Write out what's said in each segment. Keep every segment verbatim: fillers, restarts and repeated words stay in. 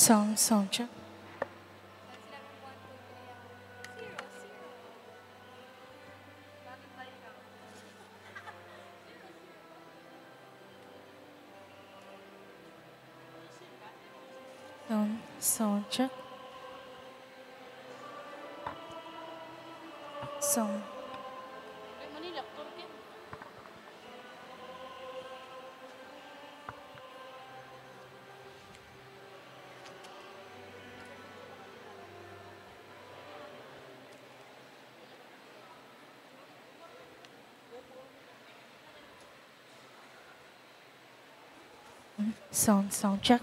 Sound, sound check. Sound, sound check. Sound. Sound, sound check.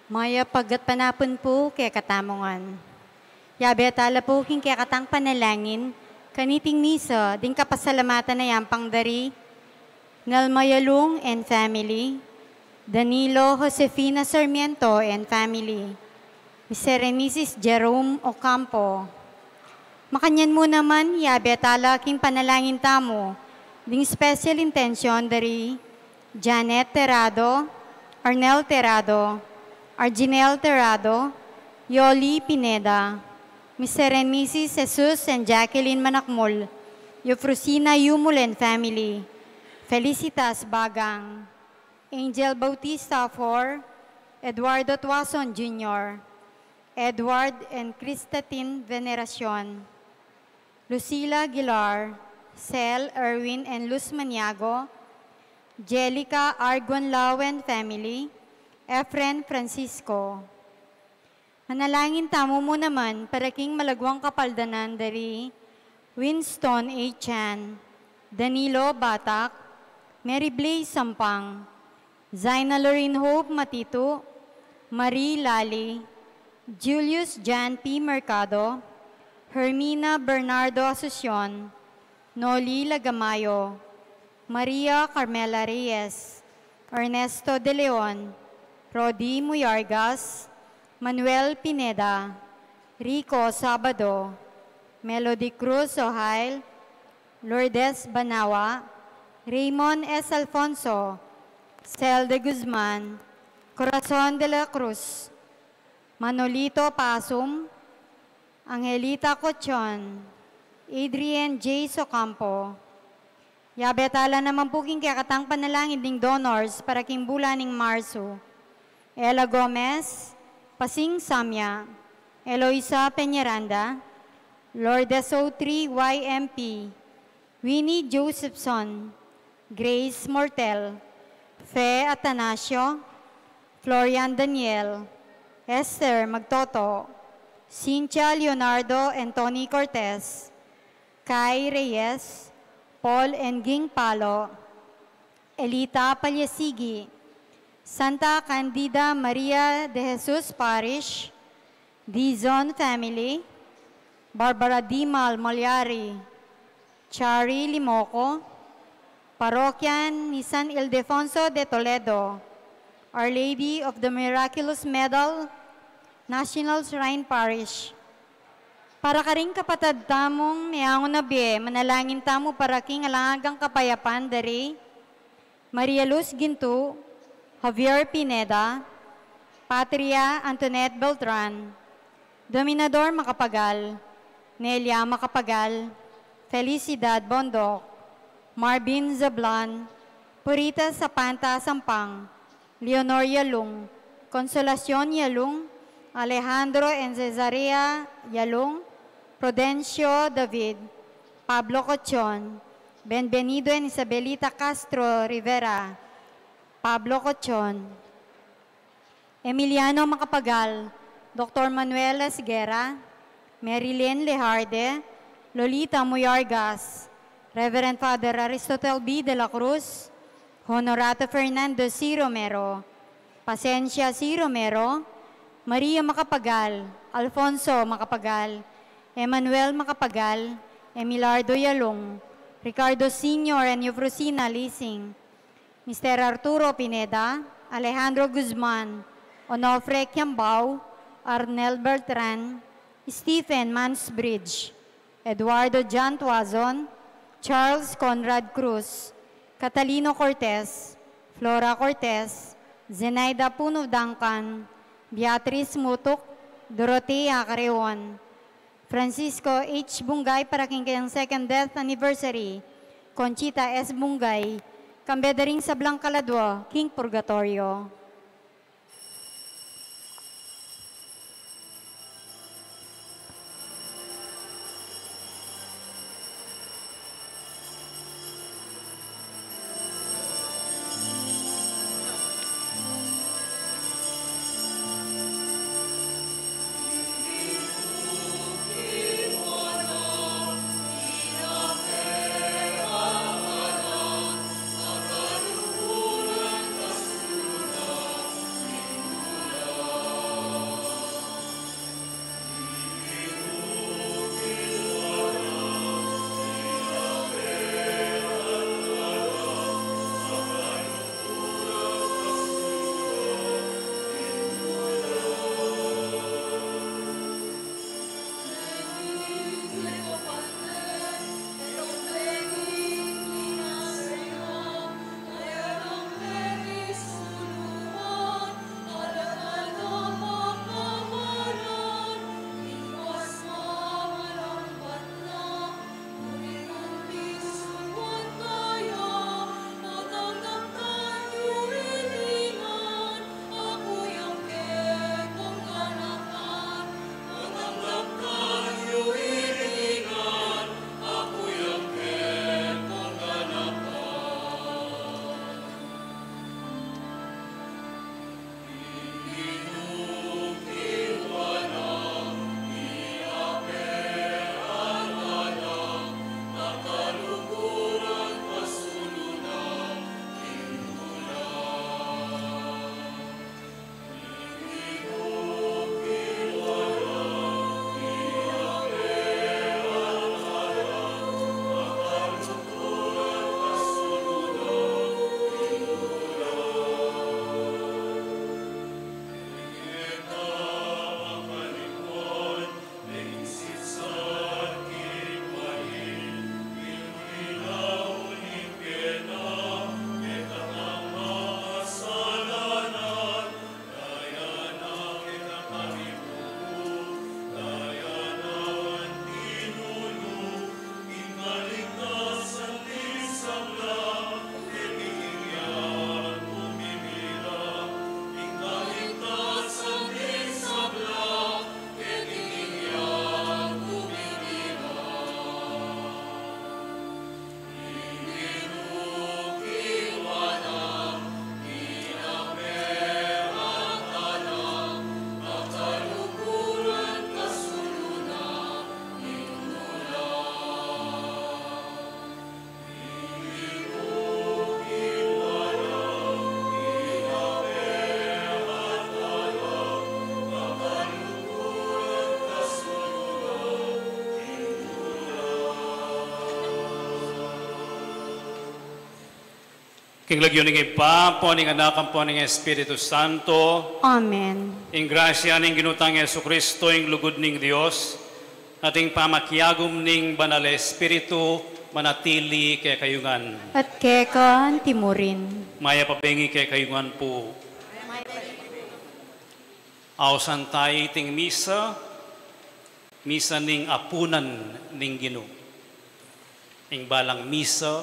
Mayap a gatpanapun pu kekatamu ngan. Yabe tala pu king kekatang panalangin kaniting misa, ding kapasalamatan a yampang dari Nelma Yalung and family, Danilo Josefina Sarmiento and family, Mister and Missus Jerome Ocampo. Makanyan mu naman, yabe tala king panalangin tamu ding special intention dari Janet Terrado, Arnel Terrado, Arginel Terrado, Yoli Pineda, Mister and Missus Jesus and Jacqueline Manakmul, Eufrosina Yumul and family, Felicitas Bagang, Angel Bautista four, Eduardo Tuason Junior, Edward and Cristatin Veneracion, Lucila Aguilar, Cel, Erwin and Luz Maniago, Jelica Argon Lawen family, Efren Francisco. Manalangin tamu mu naman para king malagwang kapaldanan dari Winston A. Chan, Danilo Batak, Mary Blaze Sampang, Zaina Lorraine Hope Matitu, Marie Lali, Julius Jan P. Mercado, Hermina Bernardo Asuncion, Noli Lagamayo, Maria Carmela Reyes, Ernesto de Leon, Rodi Muyargas, Manuel Pineda, Rico Sabado, Melody Cruz Ohail, Lourdes Banawa, Raymond S. Alfonso, Cel de Guzman, Corazon de la Cruz, Manolito Pasum, Angelita Cochon, Adrian J. Socampo. Yabe tala naman pu king kekatang panalangin ding donors para king bulan ning Marsu. Ella Gomez, Pasing Samya, Eloisa Peñaranda, Lourdes O three Y M P, Winnie Josephson, Grace Mortel, Fe Atanasio, Florian Daniel, Esther Magtoto, Cynthia Leonardo and Tony Cortez, Kai Reyes, Paul and Ging Palo, Elita Palyasigi, Santa Candida Maria de Jesus Parish, Dizon family, Barbara Dimal Malyari, Chari Limoco, Parokya ni San Ildefonso de Toledo, Our Lady of the Miraculous Medal, National Shrine Parish. Para karing kapatad tamung meangu na bie, manalangin tamu para king alang anggang kapayapan da ri Maria Luz Gintu, Javier Pineda, Patria Antoinette Beltran, Dominador Macapagal, Nelia Macapagal, Felicidad Bondoc, Marvin Zablan, Purita Sapanta Sampang, Leonor Yalung, Consolacion Yalung, Alejandro and Cesarea Yalung, Prudencio David, Pablo Cochon, Benvenido and Isabelita Castro Rivera, Pablo Cochon, Emiliano Macapagal, Doctor Manuel Esguerra, Marilyn Lejarde, Lolita Muyargas, Reverend Father Aristotel B. de la Cruz, Honorato Fernando C. Romero, Pasencia C. Romero, Maria Macapagal, Alfonso Macapagal, Emmanuel Macapagal, Emilardo Yalung, Ricardo Senior and Eufrosina Lising, Mister Arturo Pineda, Alejandro Guzman, Onofre Kiambao, Arnel Beltran, Stephen Mansbridge, Eduardo John Tuazon, Charles Conrad Cruz, Catalino Cortez, Flora Cortez, Zenaida Puno Duncan, Beatriz Mutuk, Dorothea Careon, Francisco H. Bungay para king kayang second death anniversary, Conchita S. Bungay, kambe da ring sablang kaladwa king purgatorio. King lagyu ning Ibpa, ampo ning Anak, ampo ning Espiritu Santo. Amen. Ing grasya ning Ginu tang Jesucristo, ing lugud ning Dios, at ing pamakiagum ning Banal Espiritu, manatili kekayu ngan. At keka antimurin. Mayap a bengi kekayu ngan pu. Ausan tayu iting misa, misa ning apunan ning Ginu. Ing balang misa,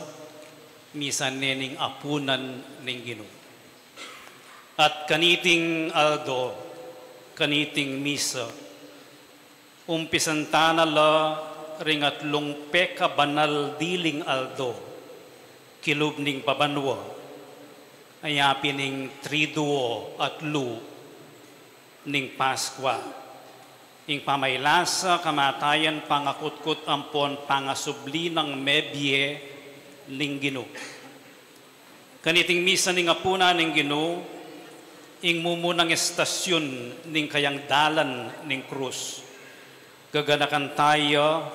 misa ne ning apunan ning Ginu. At kaniting aldo, kaniting misa, umpisan ta na la ring atlung pekabanal diling aldo, kilub ning pabanua, aya pin ing Triduo, atlu ning Paskua, ing pamailasa, kamatayan, pangakutkut, ampon pangasubli nang mebie ning Ginu. Kaniting misa ning apunan ning Ginu, ing mumunang estasyun ning kayang dalan ning krus. Gaganakan taya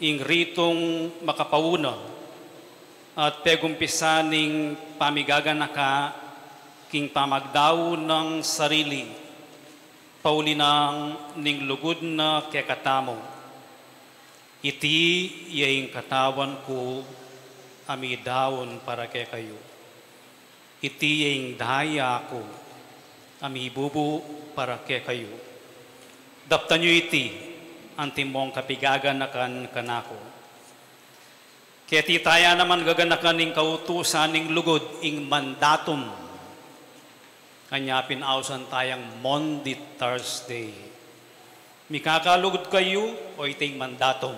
ing ritung makapauna at pegumpisan ning pamigaganaka king pamagdaun nang sarili, pauli nang ning lugud na kekatamu. Iti ya ing katawan ku a midaun para kekayu. Iti ya ing daya ku a mibubu para kekayu. Daptan yu iti antimong kapigaganakan kanaku. Keti taya naman gaganakan ing kautusan ning lugud, ing mandatum. Anya pin ausan tayang Maundy Thursday. Mikakalugud kayu, o iti ing mandatum.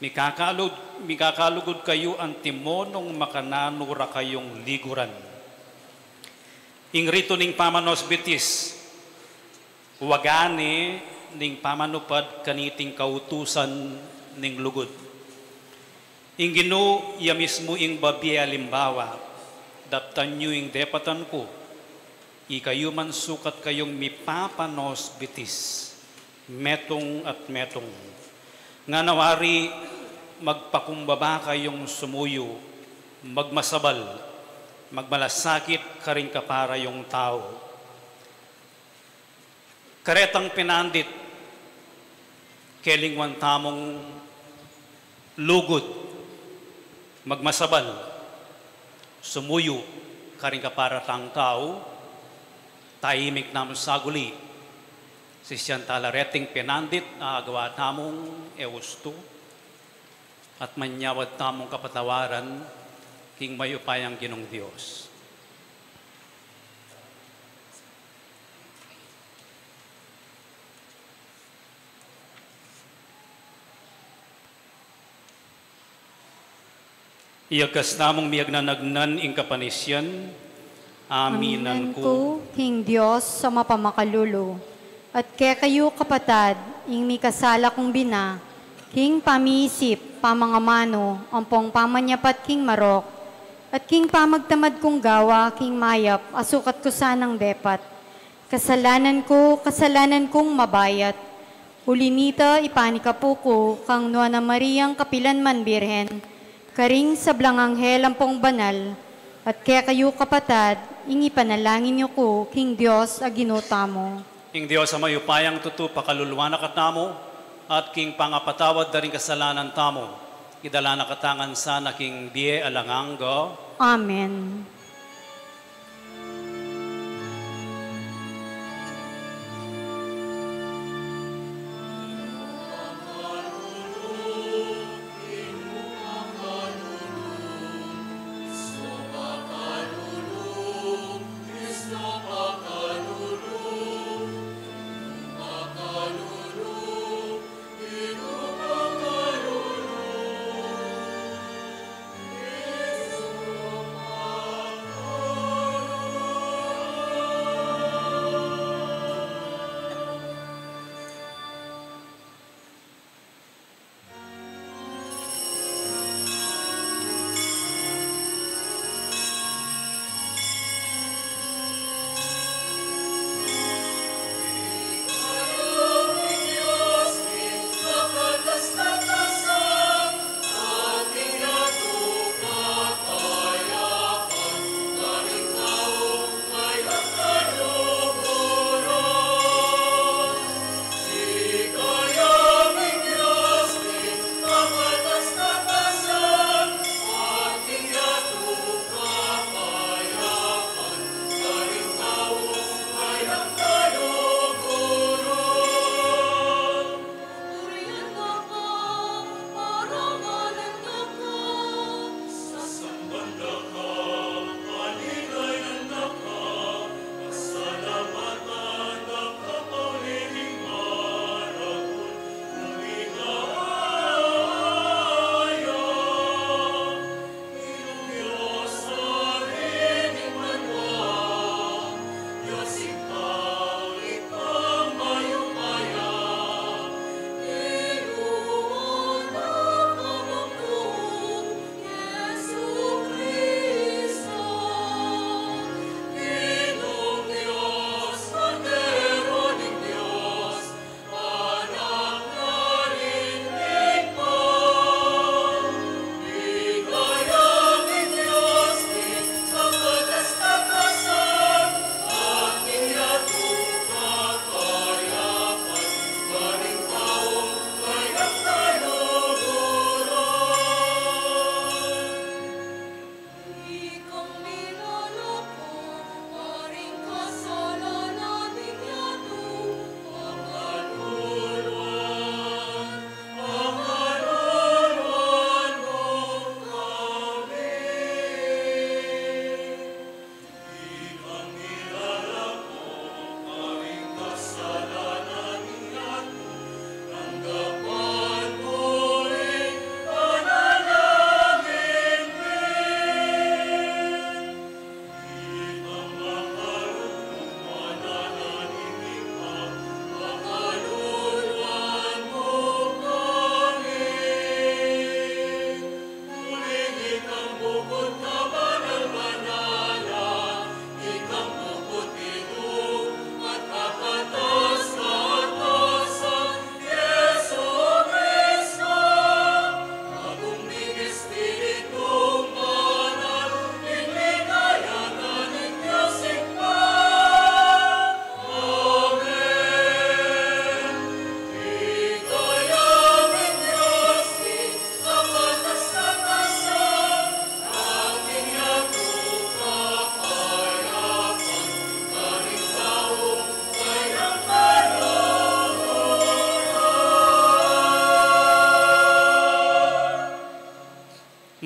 Mikakalud-, mikakalugud kayu antimo nung makananu ra kayung liguran. Ing ritu ning pamanosbitis, waga ne ning pamanupad kaniting kautusan ning lugud. Ing Ginu ya mismu ing babie alimbawa, daptan yu ing depatan ku, ikayu man sukat kayung mipapanosbitis, metung at metung. Ngana wari, magpakumbaba kayung sumuyu, magmasabal, magmalasakit karing kapara yung tau. Karetang pinandit, kelingwan tamung lugud, magmasabal, sumuyu karing kapara tang tau, taimik namung saguli, sisian tala reting pinandit a agawa tamung e ustu, at manyawad tamung kapatawaran king mayupayang Ginung Dios. Iyakas tamung miyagnanagnan ing kapanisian. Aminan ku king Dios a mapamakalulu, at kekayu, kapatad, ing mikasala kung bina, king pamiisip, pamangamanu, ampong pamanyapat king marok, at king pamagtamad kung gawa king mayap a sukat ku sanang depat. Kasalanan ku, kasalanan kung mabayat. Uli nita, ipanikapu ku kang Nuan a Mariang kapilan man Birhen, karing sablang anghel ampong banal, at kekayu, kapatad, ing ipanalangin yu ku king Dios a Ginu tamu. Ing Dios a mayupayang tutu pakaluluan na katamu, at king pangapatawad da ring kasalanan tamu, idala na katamu ngan sana king bie alang angga. Amen.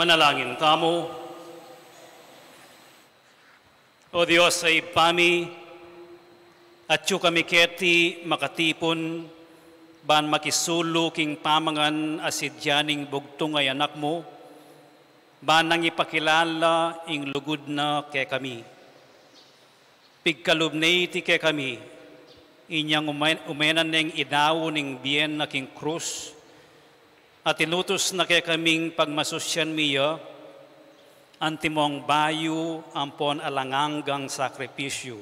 Manalangin tamu. O Dios a Ibpa mi, atyu kami keti makatipun ban makisulu king pamangan a sidya ning bugtung a Anak mu, ban nang ipakilala ing lugud na kekami. Pigkalub ne iti kekami, inyang ume-, umenan neng idau ning bie na king krus, at ilutus na kekaming pagmasusyan mi ya, antimong bayu ampon alang anggang sakripisyu.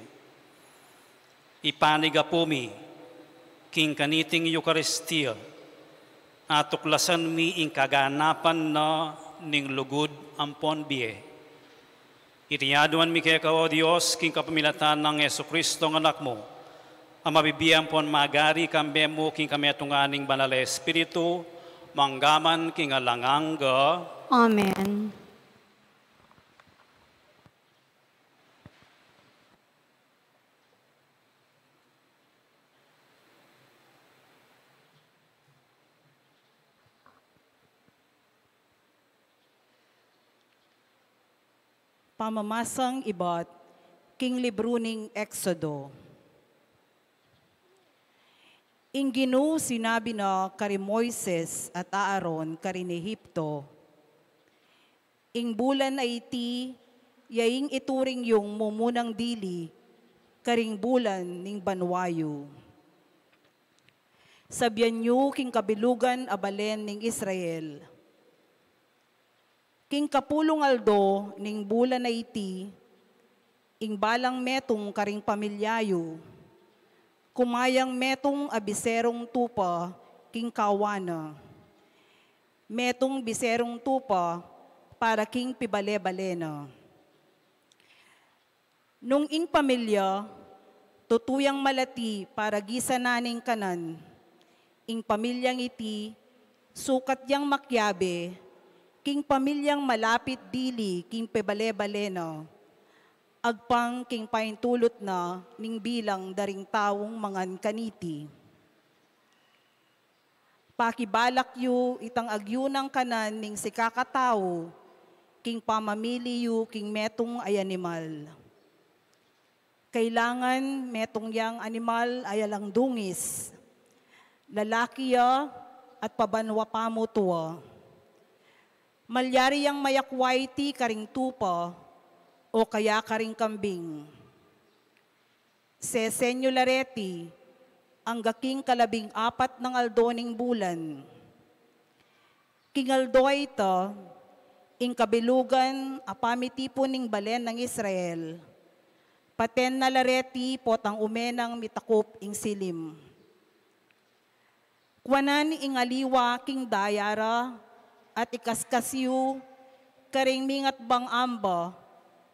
Ipanigapu mi, king kaniting Eukaristia, atuklasan mi ing kaganapan na ning lugud ampon bie. Iti aduan mi keka, O Dios, king kapamilatan nang Jesucristo a Anak mu, a mabibie ampon magari kambe mu king kametungan ning Banal a Espiritu, mangga man king alang angga. Amen. Pamamasang ibat king libru ning Exodo. Ing Ginu sinabi na kari Moises at Aaron karin Egipto, "Ing bulan a iti, ya ing ituring yung mumunang dili karing bulan ning banwa yu. Sabian yu king kabilugan a balen ning Israel, king kapulung aldo ning bulan a iti, ing balang metung karing pamilya yu, kumayang metung a biserung tupa king kawan na, metung biserung tupa para king pibale-bale na. Nung ing pamilya tutu yang malati para gisanan ning kanan, ing pamilyang iti sukat yang makiabe king pamilyang malapit dili king pibale-bale na, agpang king paintulut na ning bilang da ring taung mangan kaniti. Pakibalak yu itang agyunang kanan ning sikakatau king pamamili yu king metung a animal. Kailangan metung yang animal a alang dungis, lalaki ya at pabanua pa mutua. Malyari yang mayakwa iti karing tupa o kaya karing kambing. Sesen yu la reti angga king kalabing-apat nang aldo ning bulan. King aldo a ita, ing kabilugan a pamitipun ning balen nang Israel, paten na la reti potang ume nang mitakup ing silim. Kuanan ing aliwa king daya ra at ikaskas yu karing mingatbang amba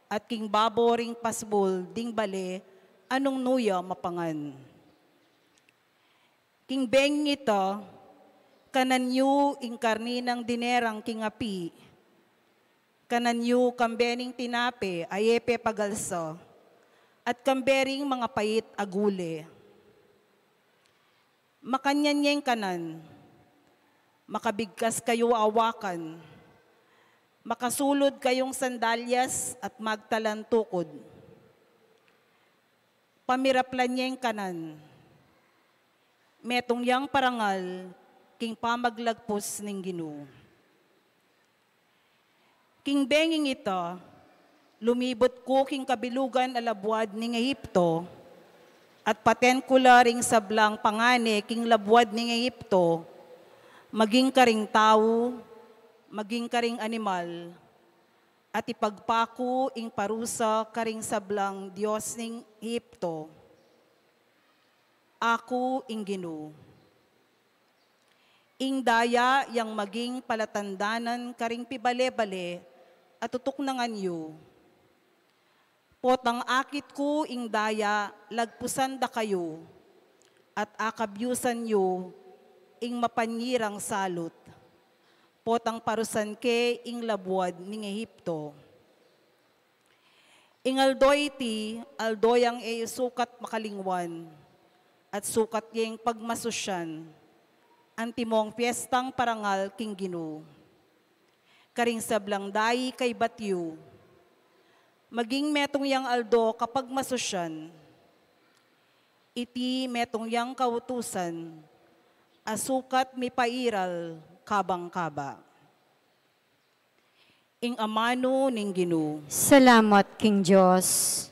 at king babo ring pasbul ding bale a nung nu ya mapangan. King benging ita, kanan yu ing karni nang dinerang king api, kanan yu kambe ning tinape a e pe pagalsa, at kambe ring mangapait a gule. Makanyan yeng kanan, makabigkas kayu awakan, makasulud kayung sandalyas at magtalan tukud. Pamiraplan yeng kanan, metung yang parangal king pamaglagpus ning Ginu. King benging ita, lumibut ku king kabilugan a labuad ning Egipto, at paten ku la ring sablang pangane king labuad ning Egipto, maging karing tau, maging karing animal, at ipagpaku ing parusa karing sablang dios ning Egipto. Aku ing Ginu. Ing daya yang maging palatandanan karing pibale-bale a tutuknangan yu. Potang akit ku ing daya, lagpusan da kayu, at akabyusan yu ing mapanyirang salut. Potang parusan ke ing labuad ning Egipto. Ing aldo iti, aldo yang e yu sukat makalingwan, at sukat yeng pagmasusyan, antimong piestang parangal king Ginu. karing sablang dayi kaybat yu, maging metung yang aldo kapagmasusyan, iti metung yang kautusan, a sukat mipairal kabang kaba. Ing amanu ning Ginu. Salamat king Dios.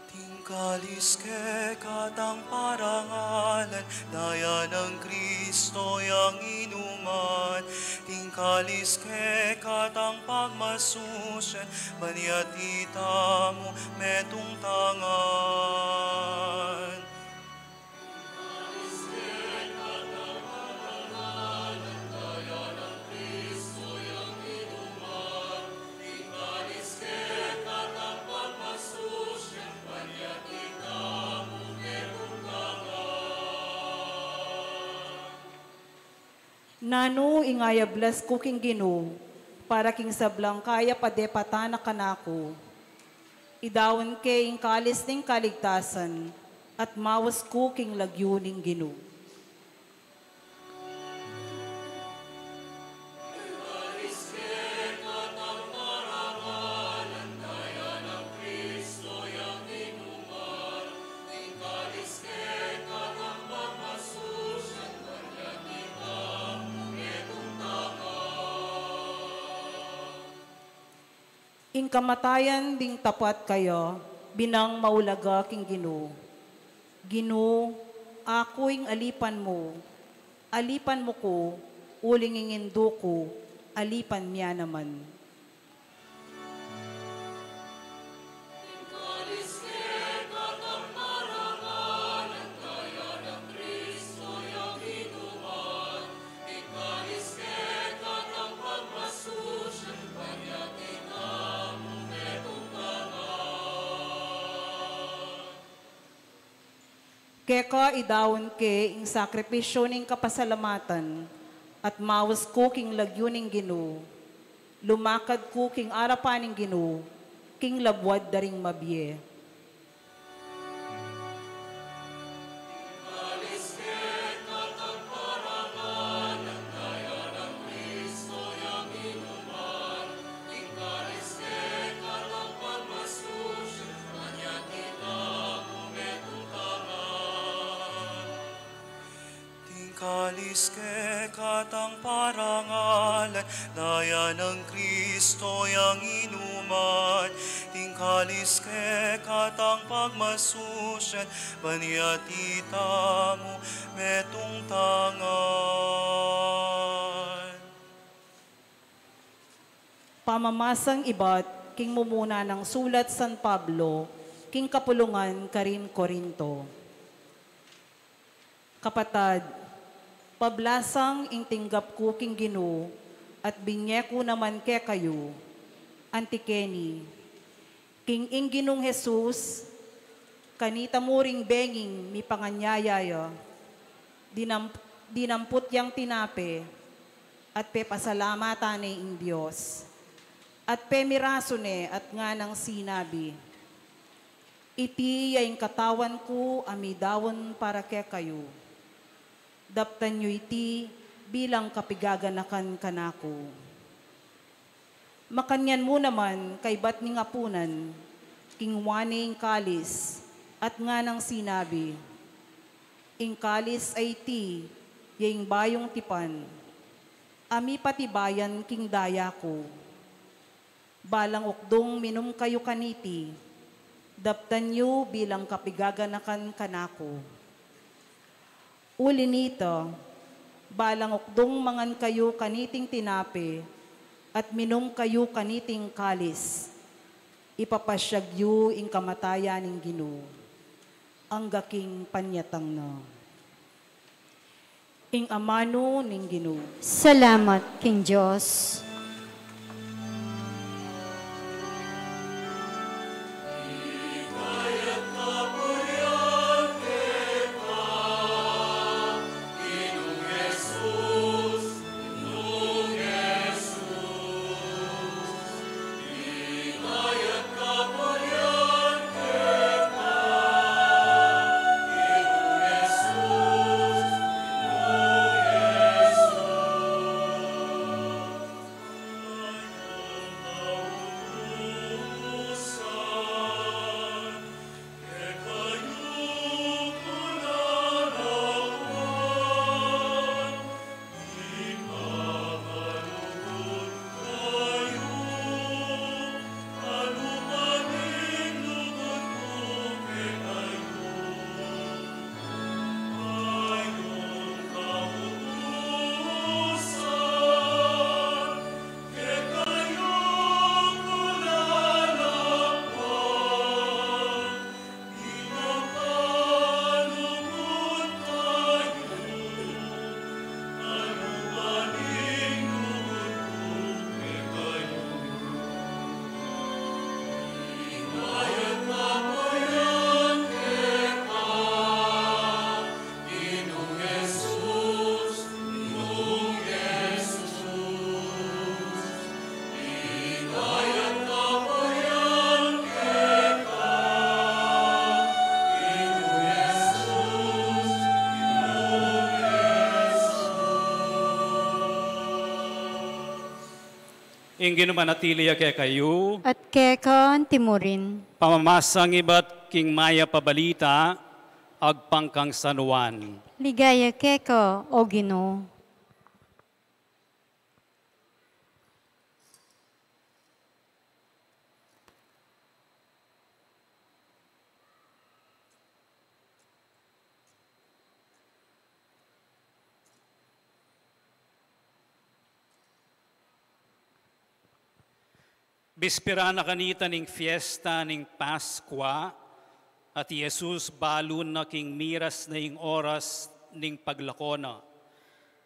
Ding kalis keka tang parangalan, daya nang Kristo yang inuman. Ding kalis keka tang pagmasusyan, ban ya itamu metung tangan. Nanu ing ayablas ku king Ginu, para king sablang kaya padepatan na kanaku? Idaun ke ing kalis ning kaligtasan, at maus ku king lagyu ning Ginu. Ing kamatayan ding tapat kaya, binang maulaga king Ginu. Ginu, aku ing alipan mu, alipan mu ku, uling ing indu ku, alipan mya naman. Keka idaun ke ing sakripisyu ning kapasalamatan, at maus ku king lagyu ning Ginu, lumakad ku king arapan ning Ginu, king labuad da ring mabie. Ding kalis keka tang parangalan, daya nang Kristo yang inuman. Ding kalis keka tang pagmasusyan, ban ya itamu metung tangan. Pamamasang ibat king mumuna nang sulat San Pablo king kapulungan karin Corinto. Kapatad, pablasang ing tinggap ku king Ginu, at binye ku naman kekayu, anti keni, king ing Ginung Jesus, kanita mu ring benging mipanganyaya ya, dinam-, dinamput yang tinape, at pepasalamatan ne ing Dios, at pemirasu ne, at nganang sinabi, "Iti ya ing katawan ku a midaun para kekayu. Daptan yu iti bilang kapigaganakan kanaku." Makanyan mu naman kaybat ning apunan, kinua ne ing kalis, at nganang sinabi, "Ing kalis a iti ya ing bayung tipan, a mipatibayan king daya ku. Balang ukdung minum kayu kaniti, daptan yu bilang kapigaganakan kanaku. Uli nita, balang ukdung mangan kayu kaniting tinape, at minum kayu kaniting kalis, ipapasyag yu ing kamatayan ning Ginu, angga king panyatang na." Ing amanu ning Ginu. Salamat king Dios. Ing Ginu manatili ya kekayu. At keka antimurin. Pamamasang ibat king Mayap a Balita agpang kang San Juan. Ligaya keka, O Ginu. Bispera na kanita ning fiesta ning Paskua, at i Jesus balu na king miras na ing oras ning paglako na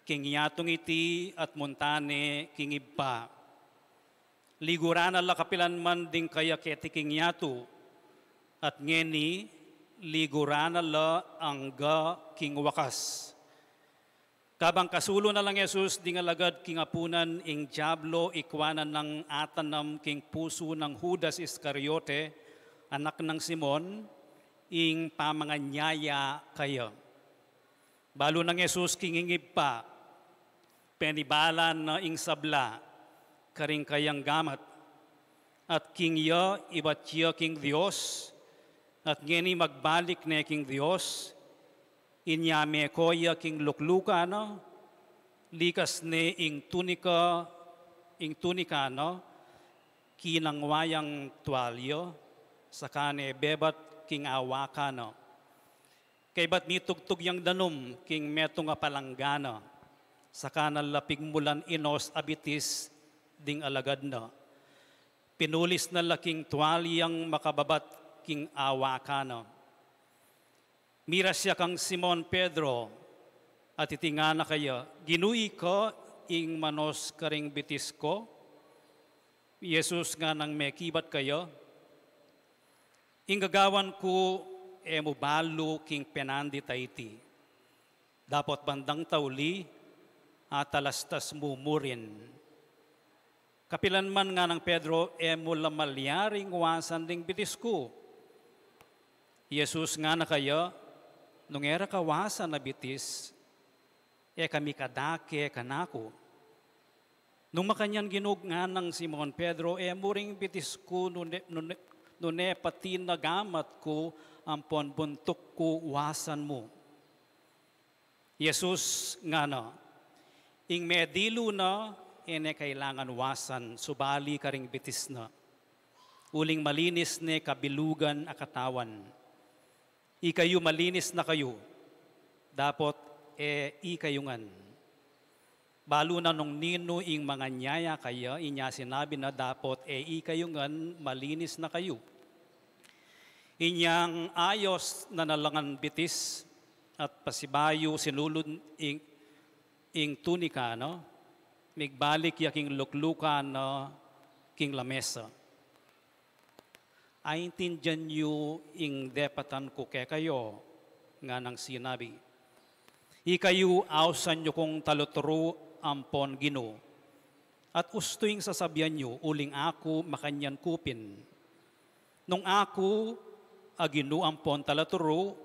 king yatung iti at munta ne king Ibpa. Liguran na la kapilan man ding kaya keti king yatu, at ngeni liguran na la angga king wakas. Kabang kasulu na lang Jesus ding alagad king apunan, ing Diablo ikwa na nang atanam king pusu nang Judas Iscariote, anak nang Simon, ing pamanganyaya kaya. Balu nang Jesus king ing Ibpa, penibalan na ing sabla karing kayang gamat, at king ya ibat ya king Dios, at ngeni magbalik ne king Dios. Inya meko ya king luklukan na, likas ne ing tunika, ing tunika na, kinangwa yang tualya, saka ne bebat king awakan na. Kaybat mitugtug yang danum king metung a palanggana, saka na la pigmulan inos a bitis ding alagad na. Pinulis na la king tualyang makababat king awakan na. Miras ya kang Simon Pedro, at iti ngana kaya, "Ginu, ika ing manos karing bitis ku?" Jesus nganang mekibat kaya, "Ing gagawan ku e mu balu king penandit a iti. Dapot bandang tauli, atalastas mu murin." "Kapilan man," nganang Pedro, "e mu la malyaring wasan ding bitis ku?" Jesus ngana kaya, "Nung e ra ka wasan a bitis, e ka mikadake kanaku." "Nung makanyan, Ginu," nganang Simon Pedro, "e mu ring bitis ku, nune, nune, nune pati na gamat ku ampon buntuk ku wasan mu." Jesus ngana, "Ing medilu na e ne kailangan wasan, subali karing bitis na. Uling malinis ne kabilugan a katawan. Ikayu malinis na kayu, dapot e ikayu ngan." Balu na nung ninu ing manganyaya kaya, inya sinabi na, "Dapot e ikayu ngan, malinis na kayu." Inyang ayos na na la ngan bitis, at pasibayu sinulud ing, ing tunika na, migbalik ya king luklukan na king lamesa. "Aintindian yu ing depatan ku kekayu," nganang sinabi. "Ikayu ausan yu kung taluturu ampon Ginu. At ustu ing sasabian yu, uling aku makanyan ku pin. Nung aku a Ginu ampon taluturu,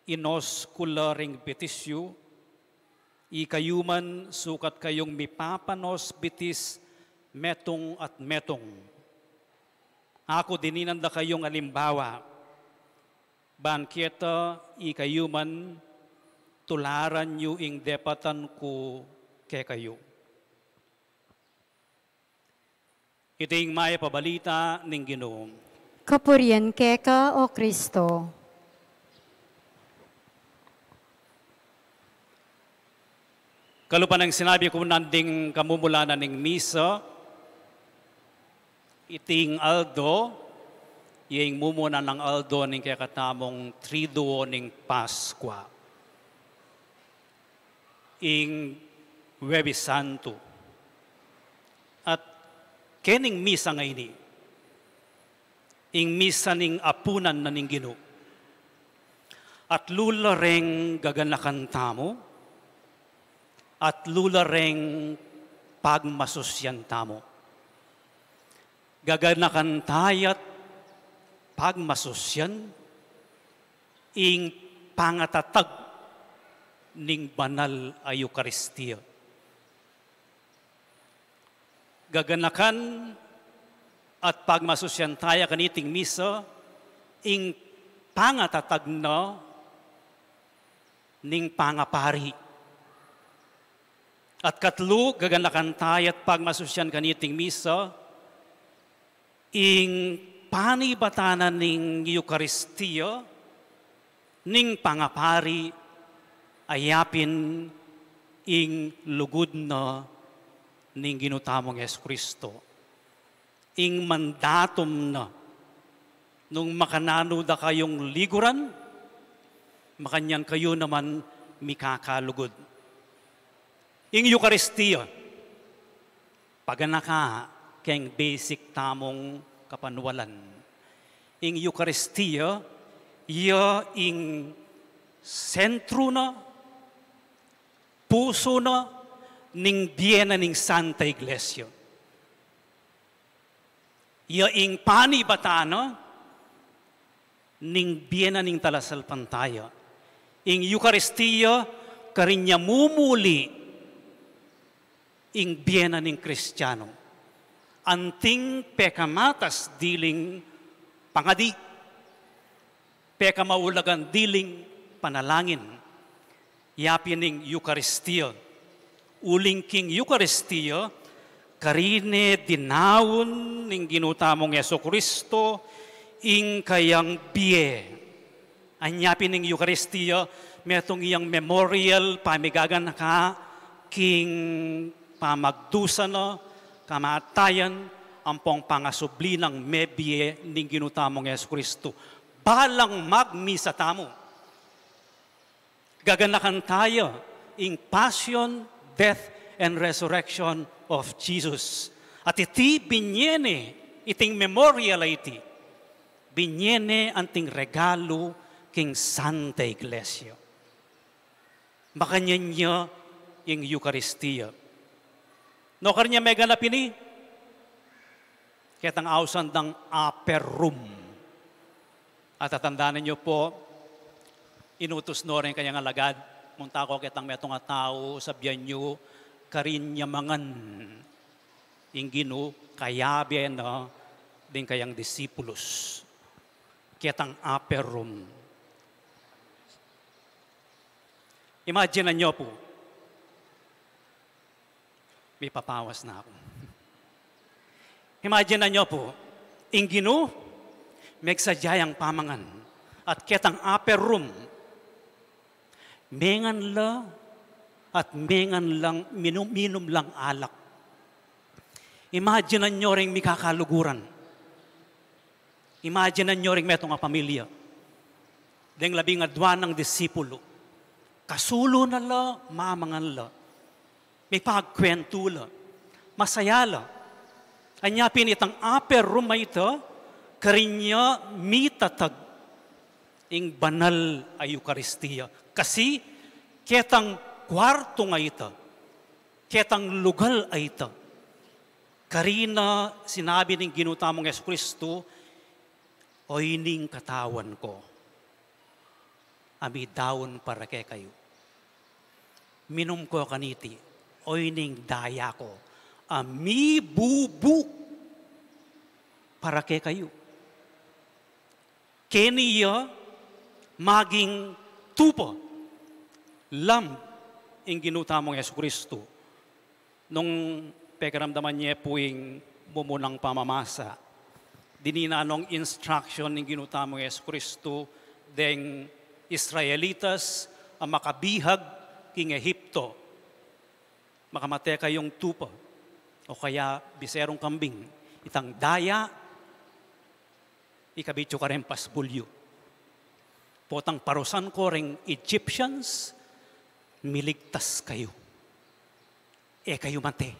inos ku la ring bitis yu, ikayu man sukat kayung mipapanos bitis metung at metung. Aku dininan da kayung alimbawa, ban keta ikayu man tularan yu ing depatan ku kekayu." Iti ing mayap a balita ning Ginu. Kapurian keka, O Kristo. Kalupa nang sinabi ku nanding kamumulan na ning misa, iting aldo, ya ing mumuna nang aldo ning kekatamung Triduo ning Paskua, ing Huwebes Santo. At kening misa ngeni, ing misa ning apunan na ning Ginu. Atlu la reng gaganakan tamu, atlu la reng pagmasusyan tamu. Gaganakan taya't pagmasusyan ing pangatatag ning banal a Eukaristia. Gaganakan at pagmasusyan taya kaniting misa, ing pangatatag na ning pangapari. At katlu, gaganakan taya at pagmasusyan kaniting misa, ing panibatan na ning Eukaristia, ning pangapari, a yapin ing lugud na ning Ginu tamung Jesucristo. Ing mandatum na, nung makananu da kayung liguran, makanyan kayu naman mikakalugud. Ing Eukaristia, paganaka keng basic tamung kapanwalan. Ing Eukaristia, iya ing sentru na, pusu na, ning bie na ning Santa Iglesia. Iya ing panibatan na ning bie na ning talasalpantaya. Ing Eukaristia, karin ya mumuli ing bie na ning Kristiano. Anting pekamatas diling pangadi, pekamaulagan diling panalangin. Yapin ing Eukaristia. Uling king Eukaristia, karine dinaun ning Ginu tamung Jesucristo ing kayang bie. Anya pin ing Eukaristia, metung yang memorial, pamigaganaka king pamagdusa na, kamatayan, ampong pangasubli nang mebie ning Ginu tamung Jesucristo. Balang magmisa tamu, gaganakan taya ing passion, death, and resurrection of Jesus. At iti binie ne, iting memorial a iti, binie ne anting regalu king Santa Iglesia. Makanyan ya ing Eukaristia. No, karin ya meganap ini, ketang ausan dang upper room. At tatandanan yu pu, inutus no ring kayang alagad, munta ko ketang metung a tau, sabian yu, karin ya mangan ing Ginu, kayabe na ding kayang disipulus. Ketang upper room. Imagine yu pu, mipapawas na aku. Imagine yu pu, ing Ginu, megsadya yang pamangan, at ketang upper room, mengan la, at mengan lang, minum, minum lang alak. Imagine yu ring mikakaluguran. Imagine yu ring metung a pamilya. Deng labing adua nang disipulu. Kasulu na la, mamangan la. Mipagkwentu la. Masaya la. Anya pin itang upper room a ita, karin ya mitatag ing banal a Eukaristia. Kasi ketang kuartu a ita, ketang lugal a ita, karin na sinabi ning Ginu tamung Jesucristo, "Oyni ing katawan ku, a midaun para kekayu. Minum ko kaniti, oyni ing daya ku, a mibubu para kekayu." Keni ya maging tupa, lamb, ing Ginu tamung Jesucristo. Nung pekiramdaman ye pu ing mumunang pamamasa, dinan nong instruction ning Ginu tamung Jesucristo deng Israelitas a makabihag king Egipto, "Makamate kayung tupa, o kaya biserung kambing, itang daya, ikabit yu kareng pasbul yu. Potang parusan ko reng Egyptians, miligtas kayu. E kayu mate."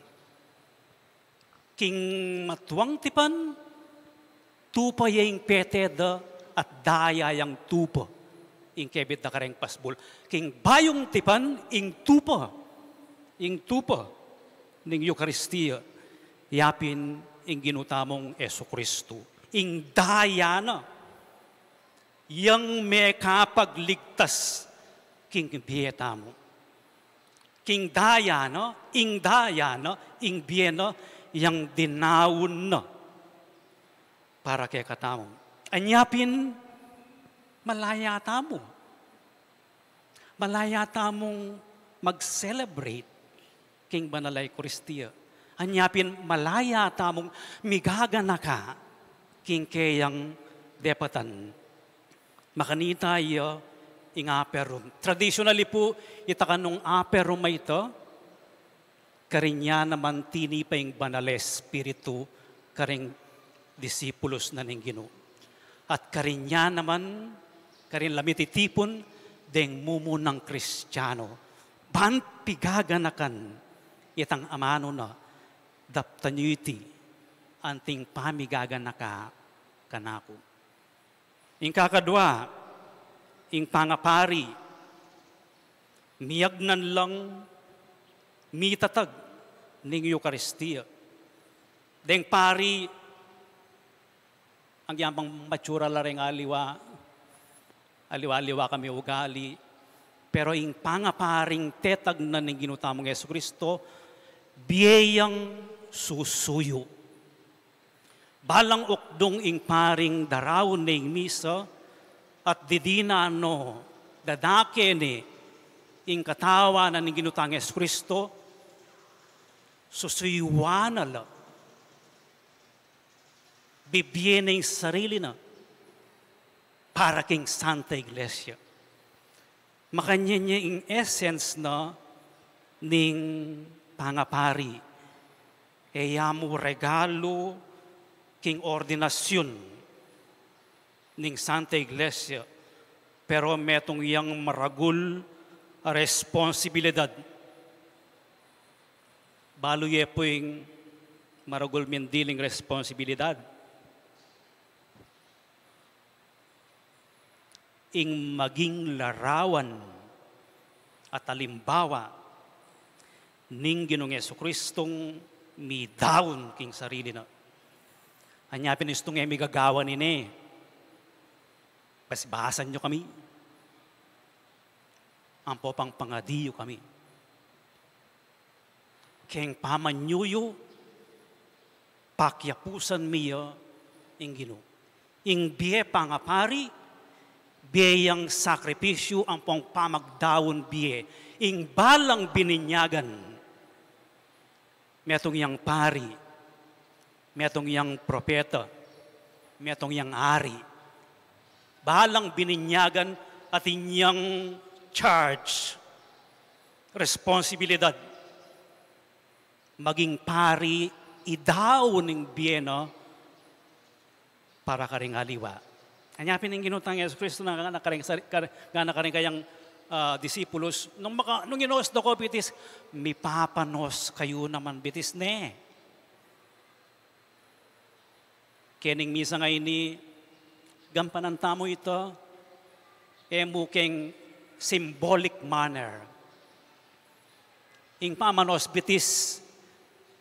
King matuang tipan, tupa ya ing pete da at daya yang tupa ing kebit da kareng pasbul. King bayung tipan, ing tupa, ing tupa ning Eukaristia, yapin ing Ginu tamung Jesucristo. Ing daya na yang mekapagligtas king bie tamu. King daya na, ing daya na, ing bie na, yang dinaun na para kekatamu. Anya pin, malaya tamu. Malaya tamung mag-celebrate king Banal a Eukaristia. Anya pin, malaya tamung migaganaka king keyang depatan. Makanita ya ing upper room. Traditionally pu, ita kanung upper room a ita, karin ya naman tinipa ing Banal a Espiritu karing disipulus na ning Ginu. At karin ya naman, karin la mititipun deng mumunang Kristiano. Ban pigaganakan itang amanu na, daptan yu iti anting pamigaganaka kanaku. Ing kakadua, ing pangapari, miyagnan lang mitatag ning Eukaristia. Deng pari, agyang matsura la reng aliwa, aliwa-aliwa kami ugali, pero ing pangaparing tetagnan ning Ginu tamung Jesucristo, bie yang susuyu. Balang ukdung ing paring daraun ne ing misa, at didinan no dadake ne ing katawan ning Ginu tang Jesucristo, susuyuan na la. Bibie ne ing sarili na para king Santa Iglesia. Makanyan ya ing essence na ning pangapari. E ya mu regalu king ordinasyun ning Santa Iglesia, pero metung yang maragul a responsibilidad. Balu ye pu ing maragul mendil ing responsibilidad. Ing maging larawan at alimbawa ning Ginung Jesucristong midaun king sarili na. Anya pin istung e mi gagawan ini, basibasan yu kami, ampo pang pangadi yu kami. Keng pamanyuyu, pakiapusan mi ya ing Ginu. Ing bie pangapari, bie yang sakripisyu ampong pamagdaun bie, ing balang bininyagan. Metung yang pari, metung yang propeta, metung yang ari. Balang bininyagan atin yang charge, responsibilidad. Maging pari, idaun ing bie na para karing aliwa. Anya pin ing Ginu tang Jesucristo ngana karing sari-, kar-, ngana karing kayang, ah, disipulus, nung maka-, nung inos da ko bitis, mipapanos kayu naman bitis ne. Kening misa ngeni, gampanan tamu ita, e mu keng symbolic manner. Ing pamanos bitis,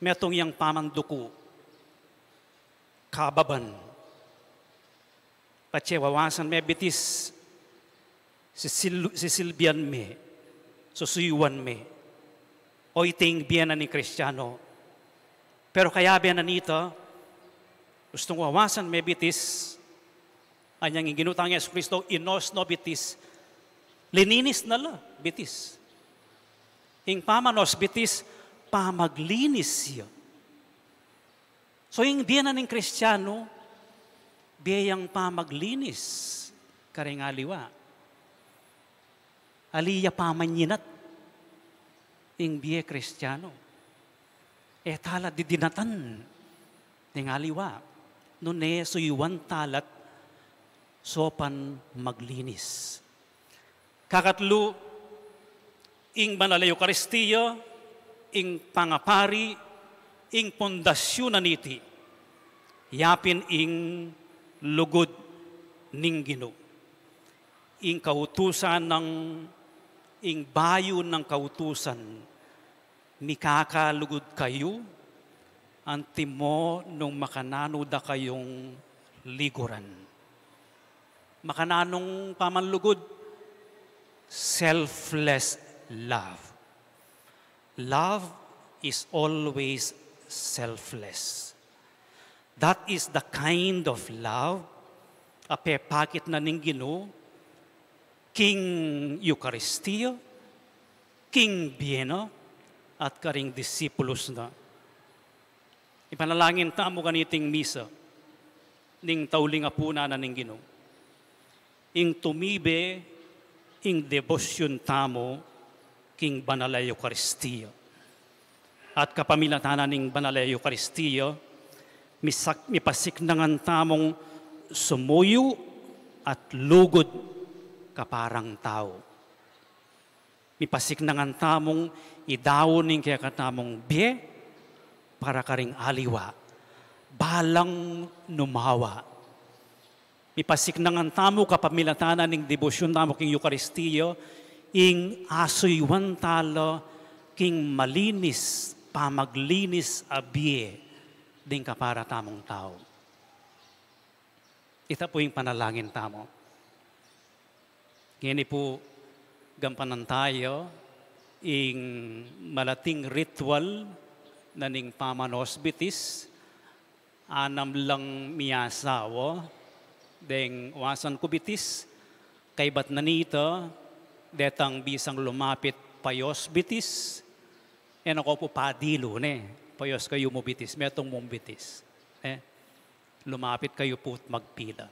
metung yang pamanduku, kababan. Patse wawasan me bitis, sisil-, sisilbian me, susuyuan me. O iti ing bie na ning Kristiano. Pero kayabe na nita, ustung wawasan me bitis, anyang ing Ginu tang Jesucristo, inos no bitis, lininis na la bitis. Ing pamanos bitis, pamaglinis ya. So, ing bie na ning Kristiano, bie yang pamaglinis karing aliwa. Ali ya pamanyinat ing bie Kristiano. E tala didinatan ning aliwa. Nune suyuan tala't sopan maglinis. Kakatlu, ing Banal a Eukaristia, ing pangapari, ing pundasyon na niti, yapin ing lugud ning Ginu. Ing kautusan nang, ing bayu nang kautusan, mikakalugud kayu, antimo nung makananu da kayung liguran. Makananung pamanlugud? Selfless love. Love is always selfless. That is the kind of love a pepakit na ning Ginu king Eukaristia, king bie na, at karing disipulus na. Ipanalangin tamu kaniting misa ning tauling apunan na ning Ginu. Ing tumibe ing debosyun tamu king banal a Eukaristia. At kapamilatan na ning banal a Eukaristia, misak-, mipasiknangan tamung sumuyu at lugud kaparang tau. Mipasiknangan tamung idaun ing kekatamung bie para karing aliwa, balang numawa. Mipasiknangan tamu kapamilatan na ning debosyun tamu king Eukaristia, ing asuyuan tala king malinis, pamaglinis a bie ding kapara tamung tau. Ita pu ing panalangin tamu. Ngeni pu, gampanan taya ing malating ritual na ning pamanausbitis. Anam lang miasawa deng wasan ku bitis, kaybat na nita, detang bisang lumapit payausbitis, e na ko pu padilu, ne, payaus kayu mu bitis, metung mung bitis, ne, lumapit kayu pu't magpila.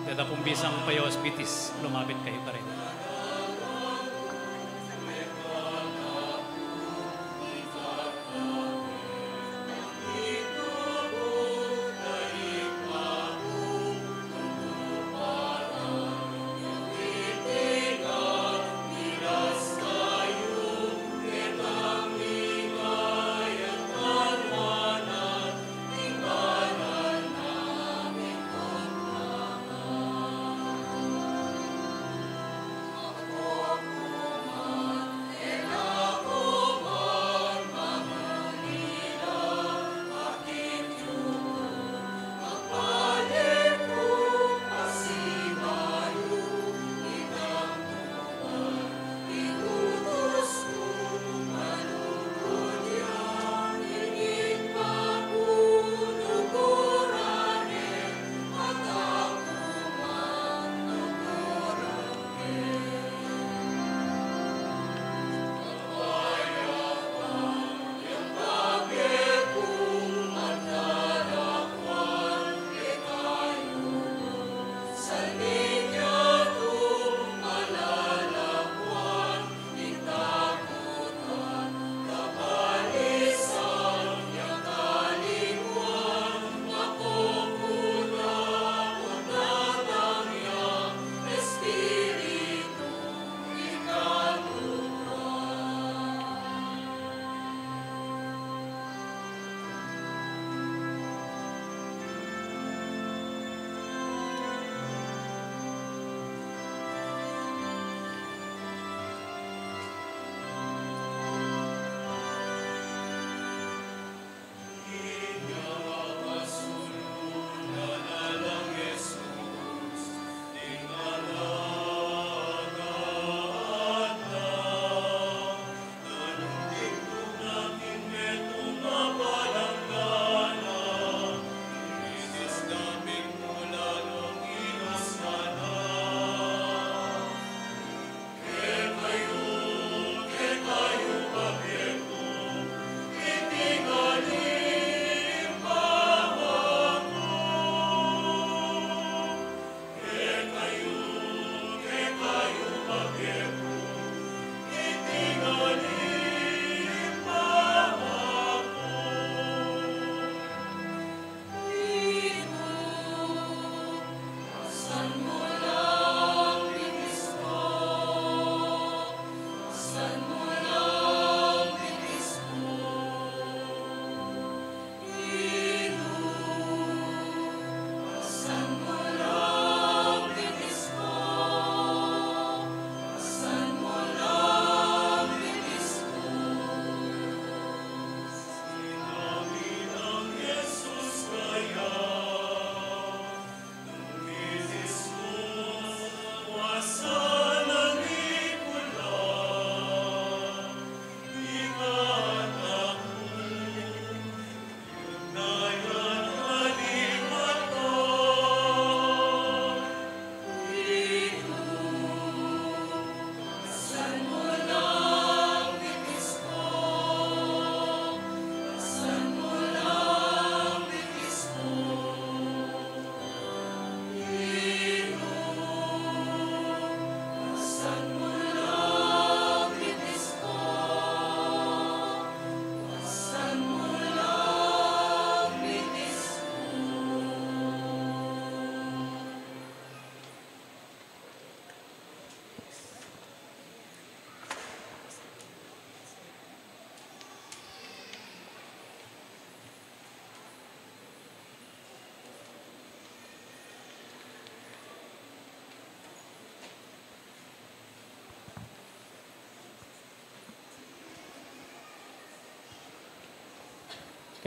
Deta pung misang pa-hospitis, lumapit kayu karin.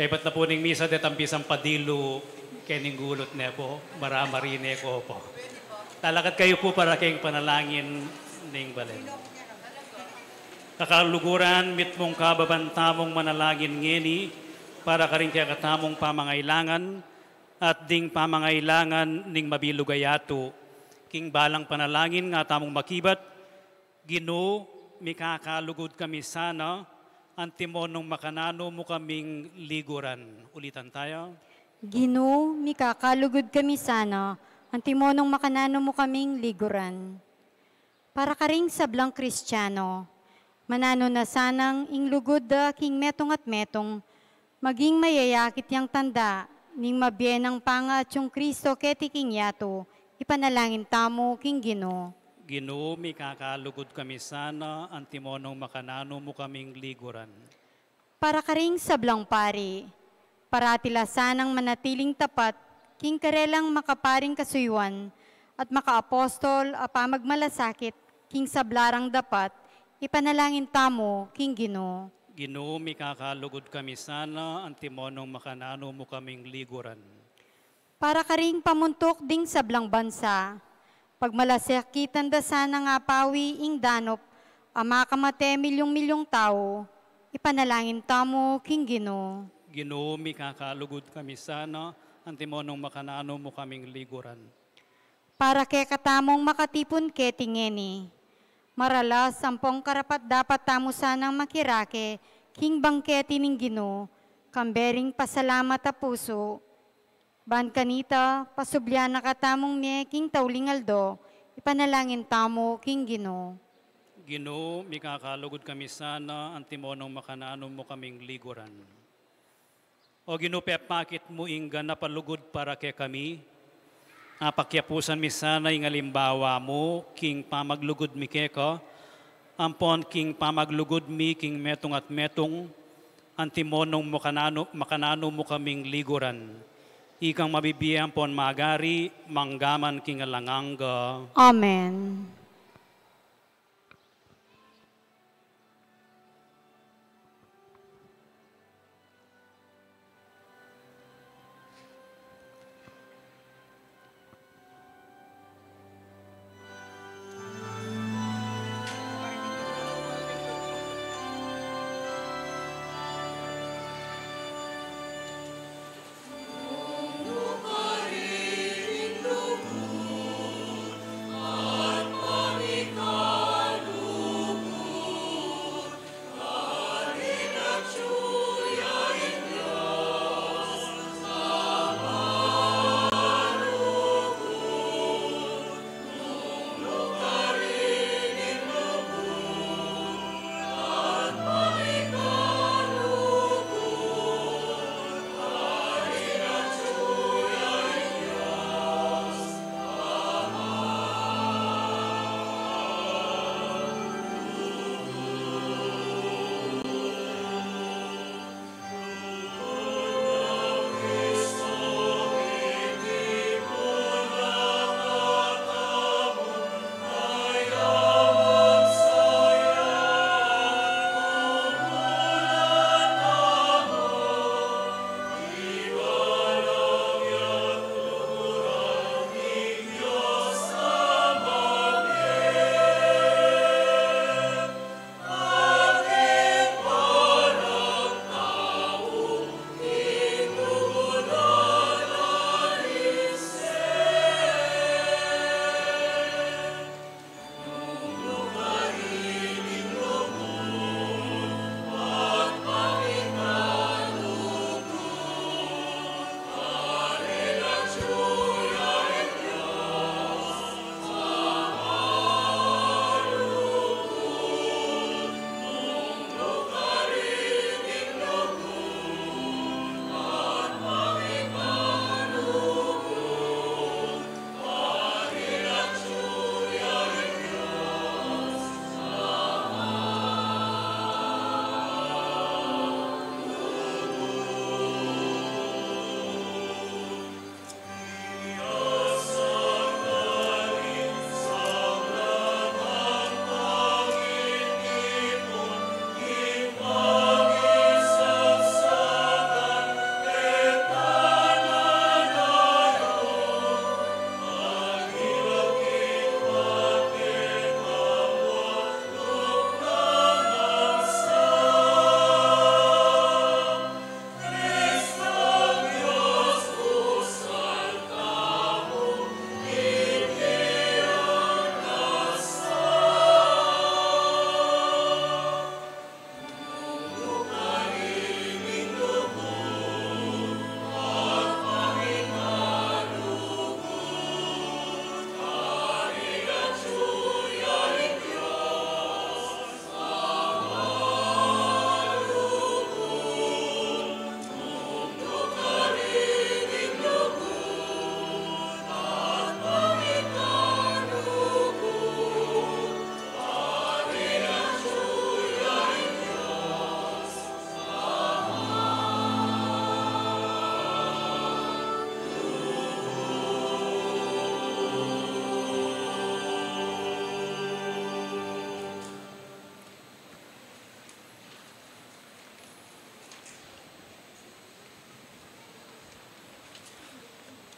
Kaybat na pu ning misa, detang bisang padilu kening gulut ne pu, maramari ne ku pu. Lalakad kayu pu para king panalangin ning balen. Kakaluguran, mitmung kababan tamung manalangin ngeni para karing kekatamung pamangailangan at ding pamangailangan ning mabilug a yatu. King balang panalangin nga tamung makibat, Ginu, mikakalugud kami sana, antimo nung makananu mu kaming liguran. Ulitan tayo. Ginu, mikakalugud kami sana, Antimo nung makananu mu kaming liguran. Para karing sablang Kristiano, mananu na sanang ing lugud da king metung at metung, maging mayayakit yang tanda ning mabie nang pangatsung Kristo keti king yatu, ipanalangin tamu king Ginu. Ginu, mikakalugud kami sana, antimo nung makananu mu kaming liguran. Para karing sablang pari, parati la sanang manatiling tapat king karelang makaparing kasuyuan at makaapostol a pamagmalasakit king sabla rang dapat, ipanalangin tamu king Ginu. Ginu, mikakalugud kami sana, antimo nung makananu mu kaming liguran. Para karing pamuntuk ding sablang bansa, pagmalasakitan da sanang apawi ing danup a makamate milyung-milyung tau, ipanalangin tamu king Ginu. Ginu, mikakalugud kami sana, antimo nung makananu mu kaming liguran. Para kekatamung makatipun keti ngeni, maralas ampong karapat-dapat tamu sanang makirake king bangketi ning Ginu, kambe ring pasalamat a pusu. Ban kanita, pasublian na katamung mie king tauling aldo, ipanalangin tamu king Ginu. Ginu, mikakalugud kami sana, antimo nung makananu mu kaming liguran. O Ginu, pepakit mu ing ganap a lugud para kekami, apakyapusan mi sana ing alimbawa mu king pamaglugud mi keka, ampon king pamaglugud mi king metung at metung, antimo nung makananu, makananu mu kaming liguran. Ikang mabibie ampon magari, mangga man king alang angga. Amen.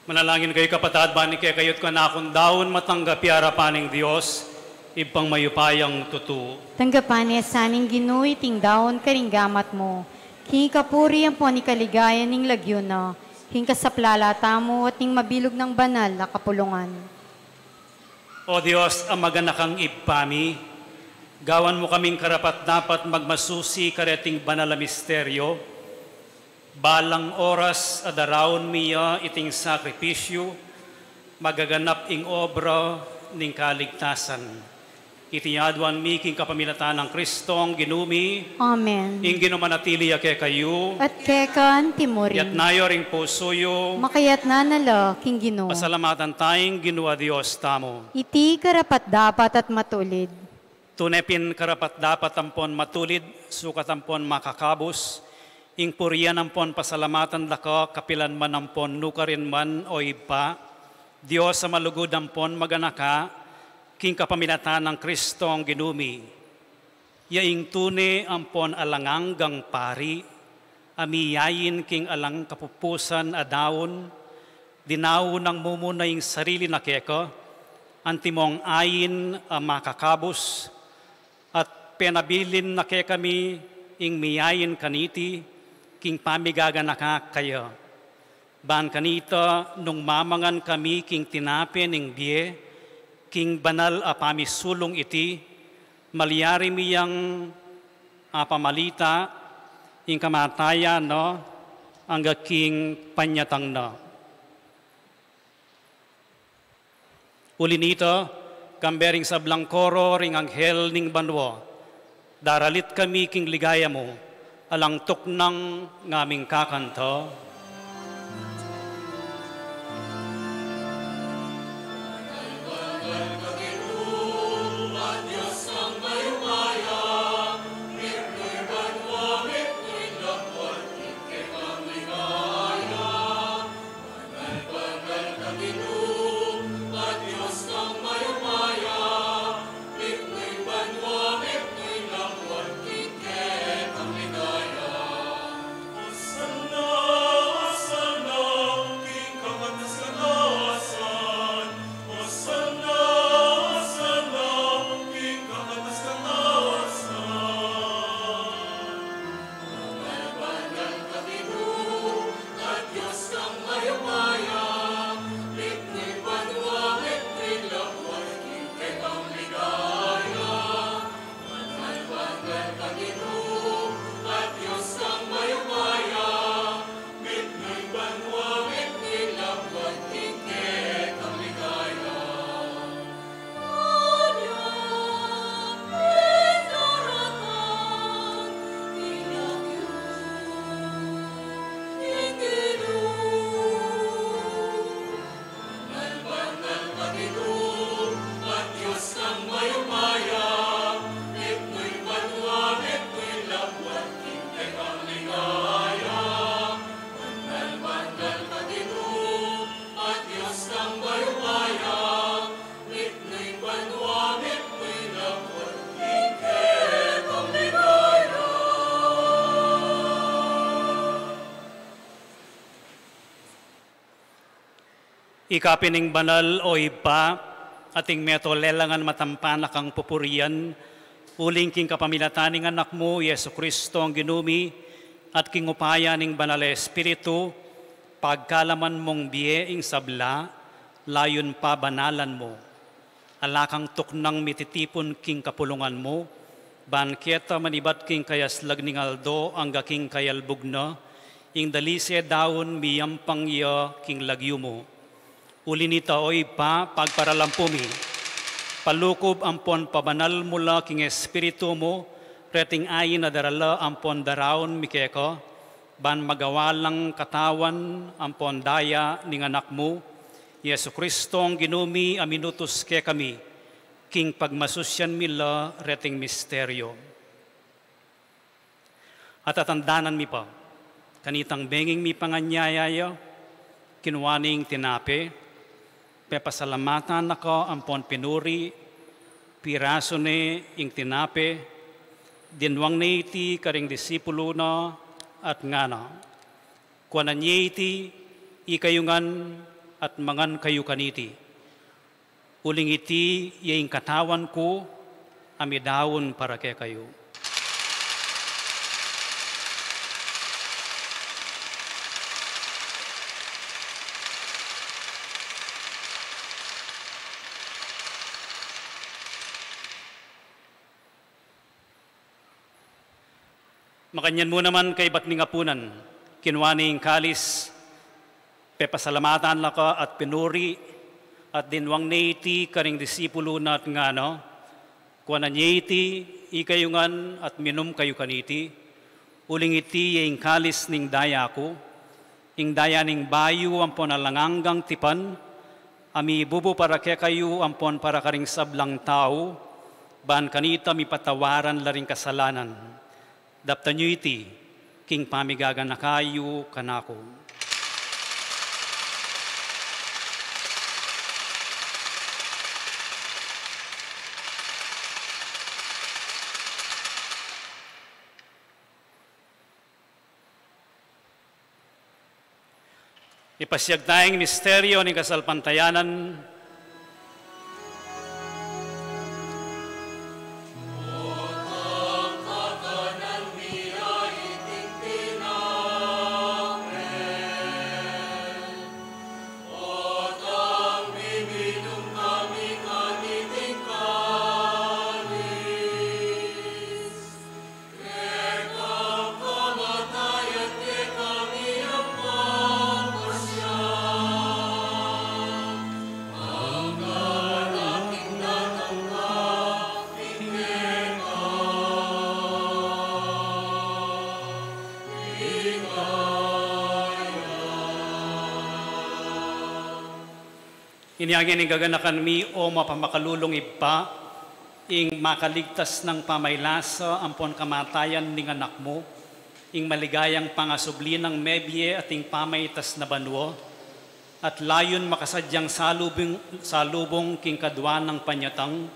Manalangin kayu, kapatad, ban ing kekayu't kanakung daun matanggap ya king arapan ning Dios, Ibpang mayupayang tutu. Tanggapan na sa ning Ginu iting daun karing gamat mu, king kapurian ampon ing kaligayan ning lagyu na, king kasaplalan tamu at ning mabilug nang banal a kapulungan. O Dios, a maganakang Ibpa mi, gawan mu kaming karapat-dapat magmasusi kareting banal a misteryo. Balang oras a daraun mi ya iting sakripisyu, magaganap ing obra ning kaligtasan. Iti aduan mi king kapamilatan nang Kristong Ginu mi. Amen. Ing Ginu manatili ya kekayu. At keka antimurin. Iyatas yu ring pusu yu. Makayatas na la king Ginu. Pasalamatan taya ing Ginu a Dios tamu. Iti karapat-dapat at matulid. Tune pin karapat-dapat ampon matulid, sukat ampon makakabus, ing purian ampon pasalamatan da ka kapilan man ampon nukarin man, o Ibpa, Dios a malugud ampon maganaka, king kapamilatan nang Kristong Ginu mi. Ya ing tune ampon alang anggang pari, a miyain king alang kapupusan a daun, dinaun nang mumuna ing sarili na keka, antimong ain a makakabus, at penabilin na kekami ing miyain kaniti, king pamigaganaka kaya. Ban kanita nung mamangan kami king tinape ning bie, king banal a pamisulung iti, malyari mi yang apamalita, ing kamatayan na, angga king panyatang na. Uli nita, kambe ring sablang koro ring anghel ning banua, daralit kami king ligaya mu, alang tuknang ngaming kakanta. Ika pin ing banal, o Ibpa, ating meto lelangan matampan a kang pupurian, uling king kapamilatan ning Anak mu, Jesu Kristo, ing Ginu mi, at king upaya ning Banal a Espiritu, pagkalaman mung bie ing sabla, layun pabanalan mu. Ala kang tuknang mititipun king kapulungan mu, ban keta manibat king kayaslag ning aldo angga king kayalbug na, ing dalise daun miyampang ya king lagyu mu. Uli nita, o Ibpa, pagparalampu mi, palukub ampon pabanal mu la king Espiritu mu, reting ain a darala ampon daraun mi keka, ban magawa lang katawan ampon daya ning Anak mu, Jesu Kristong Ginu mi, a minutus kekami, king pagmasusian mi la reting misteryo. At tatandanan mi pa, kanitang benging mipanganyaya ya, kinua ne ing tinape, pepasalamatan na ka ampon pinuri, pirasu ne ing tinape, dinwang ne iti karing disipulu na, at ngana: Kuanan ye iti, ikayu ngan, at mangan kayu kaniti. Uling iti ya ing katawan ku, a midaun para kekayu. Makanyan mu naman kaybat ning apunan, kinua ne ing kalis, pepasalamatan la ka at pinuri, at dinwang ne iti karing disipulu na at ngana, kuanan ye iti, ikayu ngan at minum kayu kaniti, uling iti ya ing kalis ning daya ku, ing daya ning bayu ampon alang anggang tipan, a mibubu para kekayu ampon para karing sablang tau, ban kanita mipatawaran la ring kasalanan. Daptan yu iti king pamigaganaka yu kanaku. Ipasiag taya ing misteryo ning kasalpantayanan. Inya ngeni gaganakan mi, o mapamakalulung Ibpa, ing makaligtas nang pamailasa ampon kamatayan ning Anak mu, ing maligayang pangasubli nang mebie at ing pamaitas na banua, at layun makasadyang salubung, salubung king kadua nang panyatang,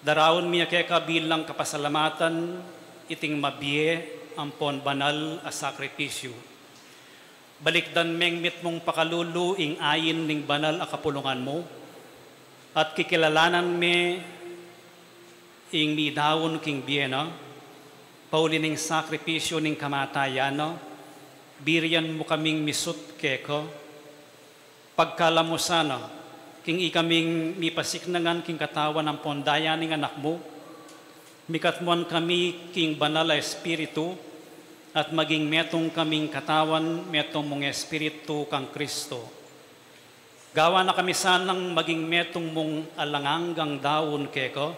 daraun mi ya keka bilang kapasalamatan iting mabie ampon banal a sakripisyu. Balikdan meng mitmung pakalulu ing ain ning banal a kapulungan mu, at kikilalanan me ing midaun king bie na, pauli ning sakripisyu ning kamatayan na, birian mu kaming misut keka. Pagkalam mu sana, king ikaming mipasiknangan king katawan ampon daya ning Anak mu, mikatmuan kami king Banal a Espiritu, at maging metung kaming katawan, metung mung Espiritu kang Kristo. Gawa na kami sanang maging metung mung alang anggang daun keka,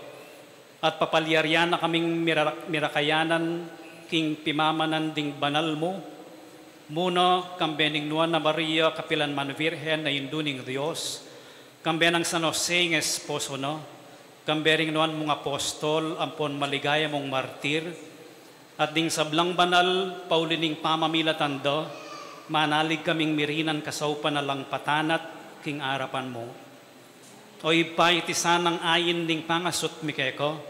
at papalyarian na kaming mira-, mirakayanan king pimamanan ding banal mu, muna kambe ning Nuan a Maria, kapilan man Virgen a Indu ning Dios, kambe nang San Jose ing esposo na, kambe ring nuan mung apostol ampon maligaya mung martir, at ding sablang banal, pauli ning pamamilatan da, manalig kaming mirinan kasaupan alang patanat king arapan mu. O Ibpa, iti sanang ain ning pangasut mi keka,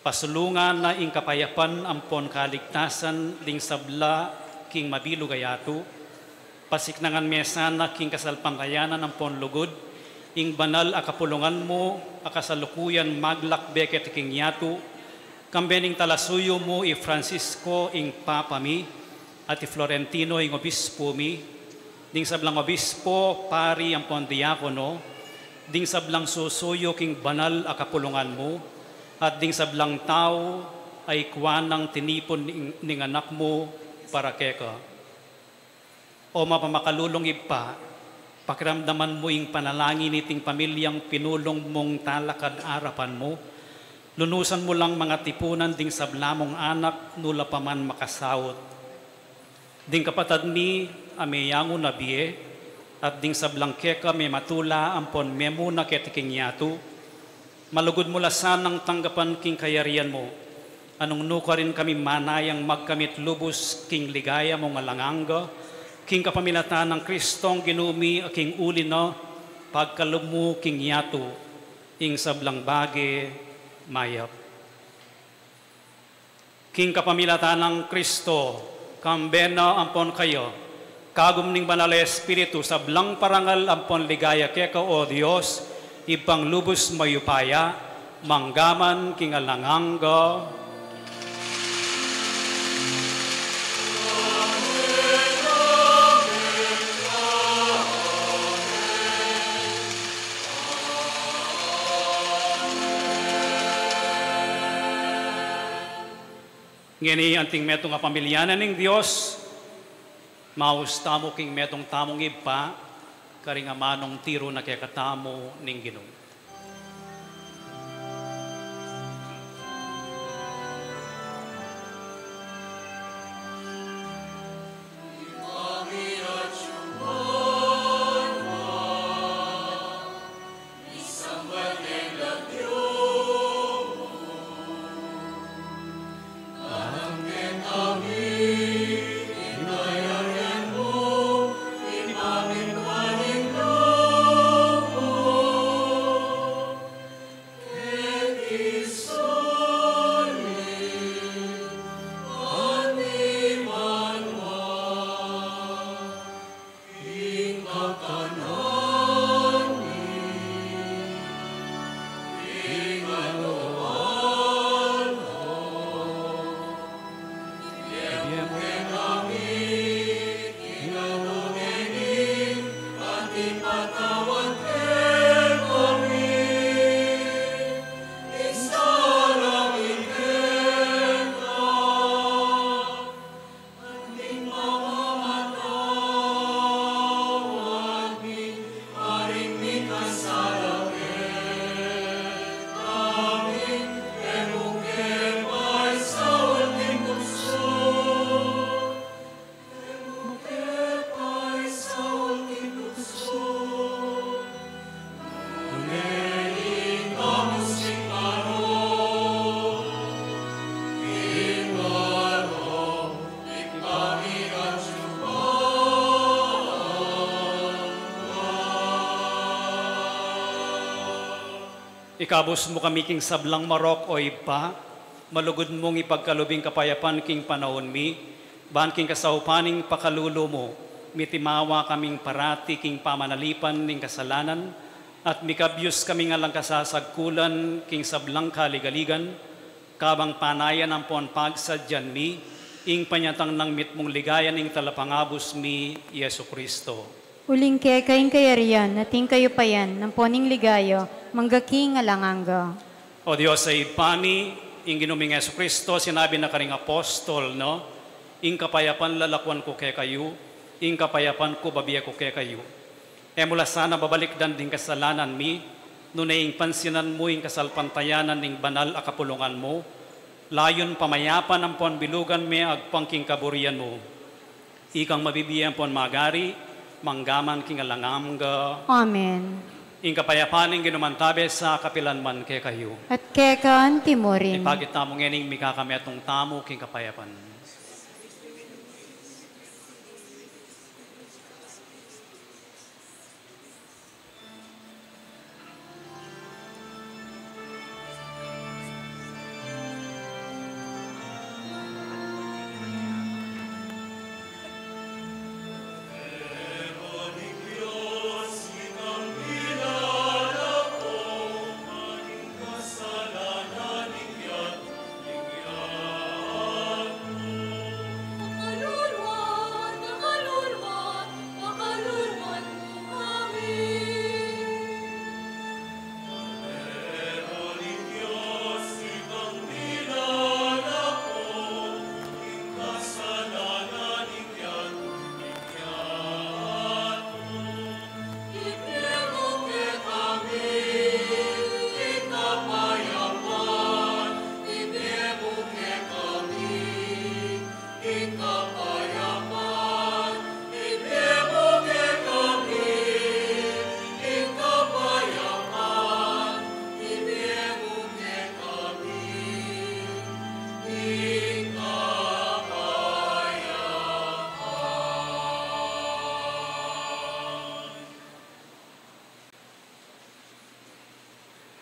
pasulungan na ing kapayapan ampon kaligtasan ding sabla king mabilug a yatu, pasiknangan me sana king kasalpantayanan ampon lugud, ing banal a kapulungan mu, a kasalukuyan maglakbe keti king yatu, kambe ning talasuyu mu i Francisco ing Papa mi, at i Florentino ing obispo mi, ding sablang obispo, pari ampon diakono, ding sablang susuyu king banal a kapulungan mu, at ding sablang tau a ikua nang tinipun ning, ning Anak mu para keka. O mapamakalulung Ibpa, pakiramdaman mu ing panalangin niting pamilyang pinulung mung talakad arapan mu. Lunusan mu lang mangatipunan ding sabla mung anak, nu la pa man makasaut. Ding kapatad mi a meyangu na bie, at ding sablang keka mematula ampon memuna keti king yatu, malugud mu la sanang tanggapan king kayarian mu, a nung nukarin kami manayang magkamit lubus king ligaya mung alang angga, king kapamilatan nang Kristong Ginu mi a king uli na, pagkalub mu king yatu, ing sablang bage mayap. King kapamilatan nang Kristo, kambe na ampon kaya, Kagum ning Banal a Espiritu, sablang parangal ampon ligaya keka, O Dios, Ibpang lubus mayupaya, manggaman king alang angga. Ngeni anting metung a pamilya na ning Dios, maus tamu king metung tamung Ibpa, karing amanung tiru na kekatamu ning Ginu. Ikabus mu kami king sablang marok, O Ibpa, malugud mung ipagkalub ing kapayapan king panaun mi, ban king kasaupan ning pakalulu mu, mitimawa kaming parati king pamanalipan ning kasalanan, at mikabyus kaming alang kasasagkulan king sablang kaligaligan, kabang panayan ampon pagsadyan mi ing panyatang nang mitmung ligaya ning Talapangabus mi, Jesu Cristo. Uling keka ing kayarian, at ing kayupayan, ampon ing ligaya, mangga king alang angga. O Dios a Ibpa mi, ing Ginu ming Jesu Cristo, sinabi na karing apostol na, ing kapayapan lalakuan ku kekayu, ing kapayapan ku babie ku kekayu. E mu la sana babalikdan ding kasalanan mi, nune ing pansinan mu ing kasalpantayanan ning banal a kapulungan mu, layun pamayapan ampon bilugan me agpang king kaburian mu. Ikang mabibie ampon magari, manggaman king alang angga. Amen. Ing kapayapan ning Ginu mantabe sa kapilan man kekayu. At keka anti mu rin. Ipakit tamu ngening mikakametung tamu king kapayapan.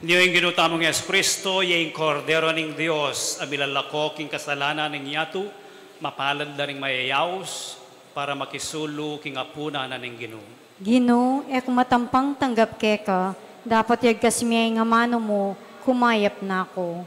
Nyo ing Ginu tamung Jesucristo, iya ing Kordero ning Dios, a milalako king kasalanan ning yatu, mapalad la ring mayayaus. para makisulu king apunan na ning Ginu. Ginu, e ku matampang tanggap keka, dapot yagkas mi ing amanu mu, kumayap na ku.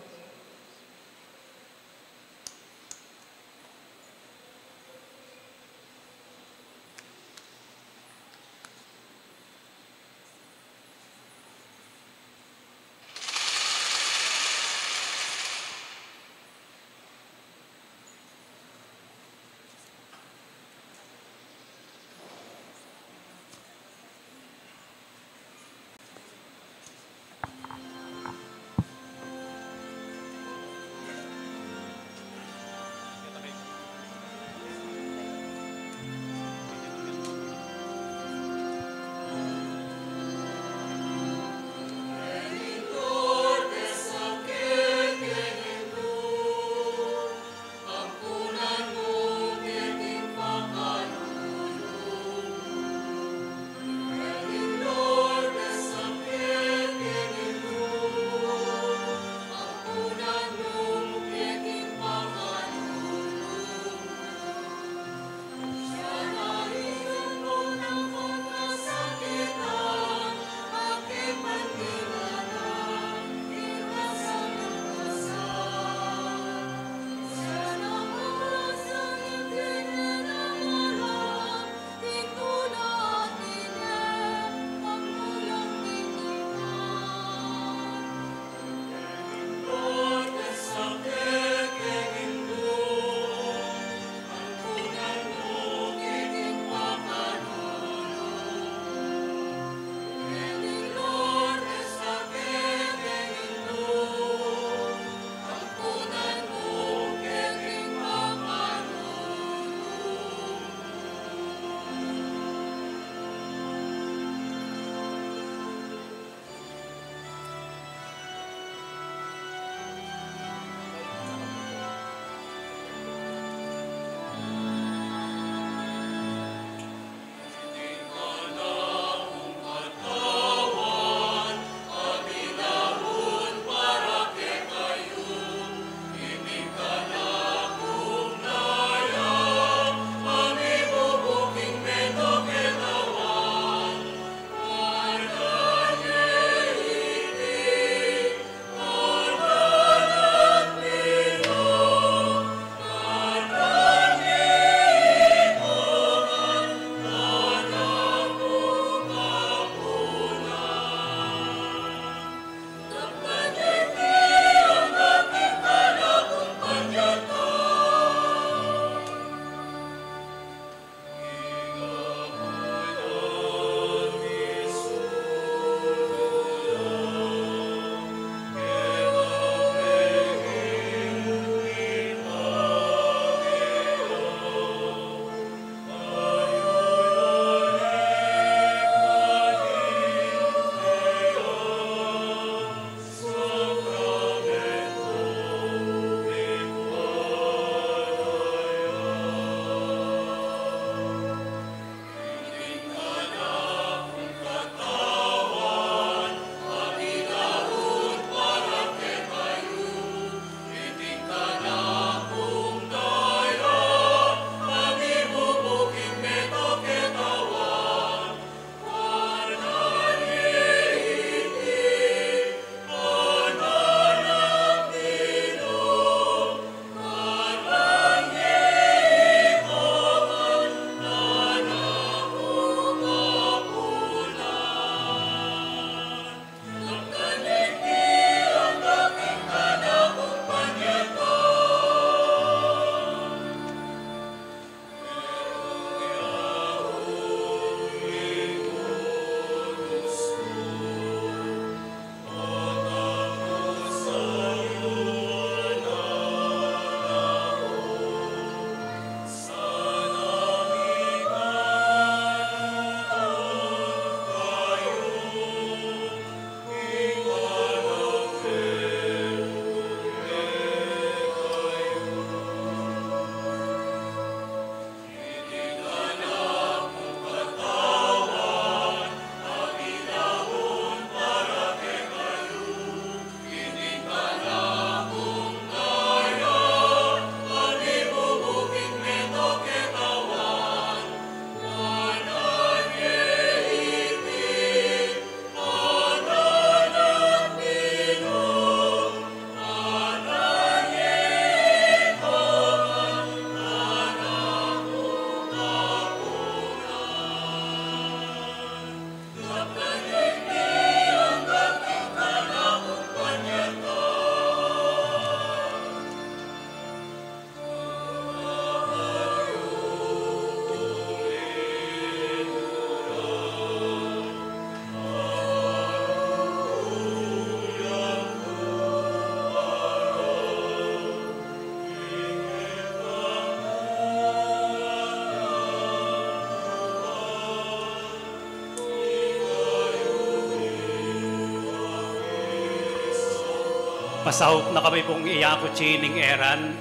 Saup na kami pung iyakutsi ning eran,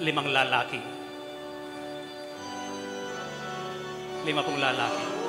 limang lalaki. Lima pung lalaki.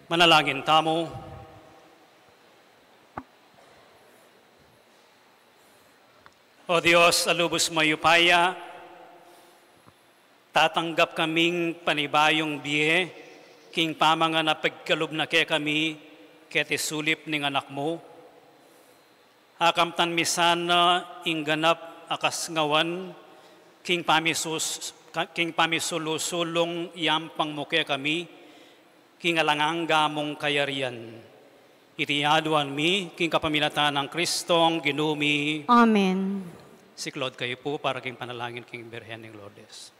Manalangin tamu. O Dios a lubus mayupaya, tatanggap kaming panibayung bie king pamangan a pigkalub na kekami keti sulip ning Anak mu. Akamtan mi sana ing ganap a kasngawan king pamisus-, ka-, king pamisulu-sulung yampang mu kekami, king alang angga mung kayarian. Iti aduan mi king kapamilatan nang Kristong Ginu mi. Amen. Siklaud kayu pu para king panalangin king Birhen ning Lourdes.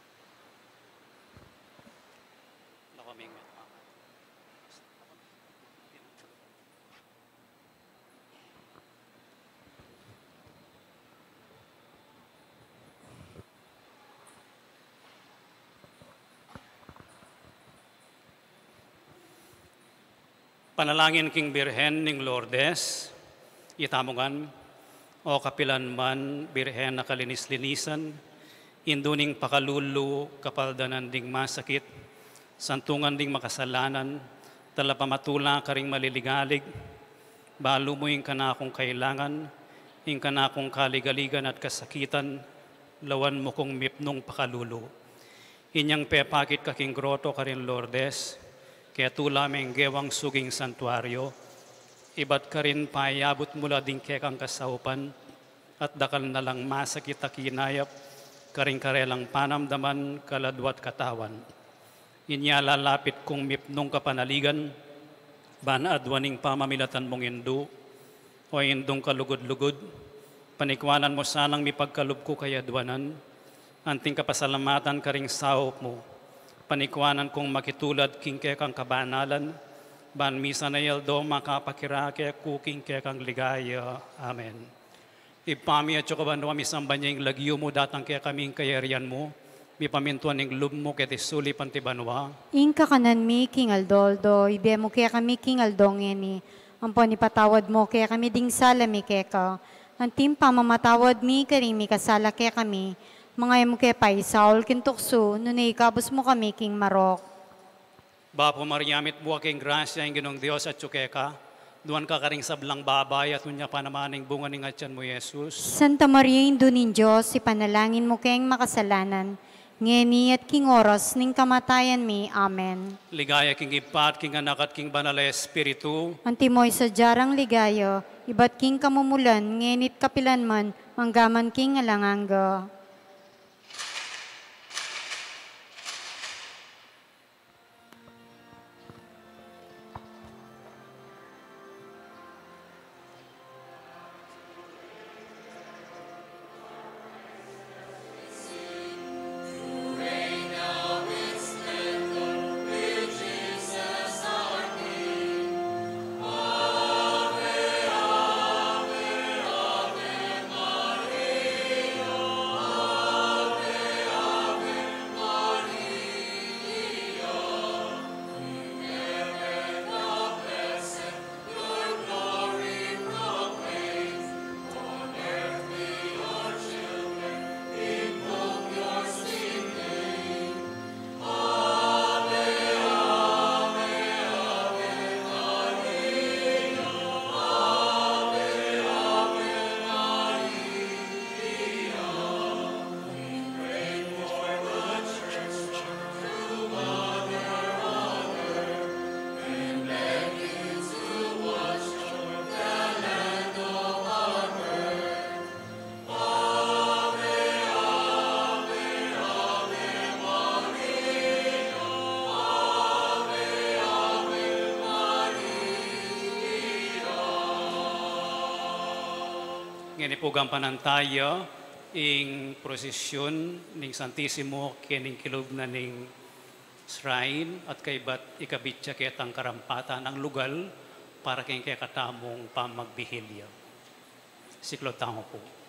Panalangin king Birhen ning Lourdes. Itamu ngan, o kapilan man Birhen a kalinis-linisan, indu ning pakalulu, kapaldanan ding masakit, santungan ding makasalanan, talapamatula karing maliligalig, balu mu ing kanakung kailangan, ing kanakung kaligaligan at kasakitan, lawan mu kung mipnung pakalulu. Inyang pepakit ka king groto karin Lourdes, ketula meng gewang suging santuario, ibat karin payabut mu la ding kekang kasaupan, at dakal na lang masakit a kinayap karing karelang panamdaman, kaladwa at katawan. Inya lalapit kung mipnung kapanaligan, ban aduan ing pamamilatan mung indu, o indung kalugud-lugud, panikwanan mu sanang mipagkalub ku kayadwanan, anting kapasalamatan karing saup mu, panikwanan kung makitulad king kekang kabanalan, ban misan a aldo makapakirake ku king kekang ligaya. Amen. Ibpa mi, atsu ka banua, misamban ya ing lagyu mu, datang kekami ing kayarian mu, mipamintuan ing lub mu keti sulip anti banua. Ing kakanan mi king aldo-aldo, ibie mu kekami king aldo ngeni, ampon ipatawad mu kekami ding sala mi keka, anting pamamatawad mi karing mikasala kekami, manga e mu ke paisaul king tuksu, nune ikabus mu kami king marok. Bapu Maria, mitmu ka king grasya, ing Ginung Dios atsu keka, nuan ka karing sablang babai, at nuan ya pa naman ing bunga ning atian mu, Jesus. Santa Maria, Indu ning Dios, ipanalangin mu keng makasalanan, ngeni at king oras ning kamatayan mi. Amen. Ligaya king Ibpa, at king Anak, at king Banal a Espiritu. Antimo ing sadya rang ligaya, ibat king kamumulan, ngeni at kapilan man, mangga man king alang angga. Ngeni pu gampanan taya ing prosesyon ning Santisimo kening kilub na ning shrine at kaybat ikabit ya ketang karampatan a lugal para king kekatamung pamagbihilya. Siklaud tamu pu.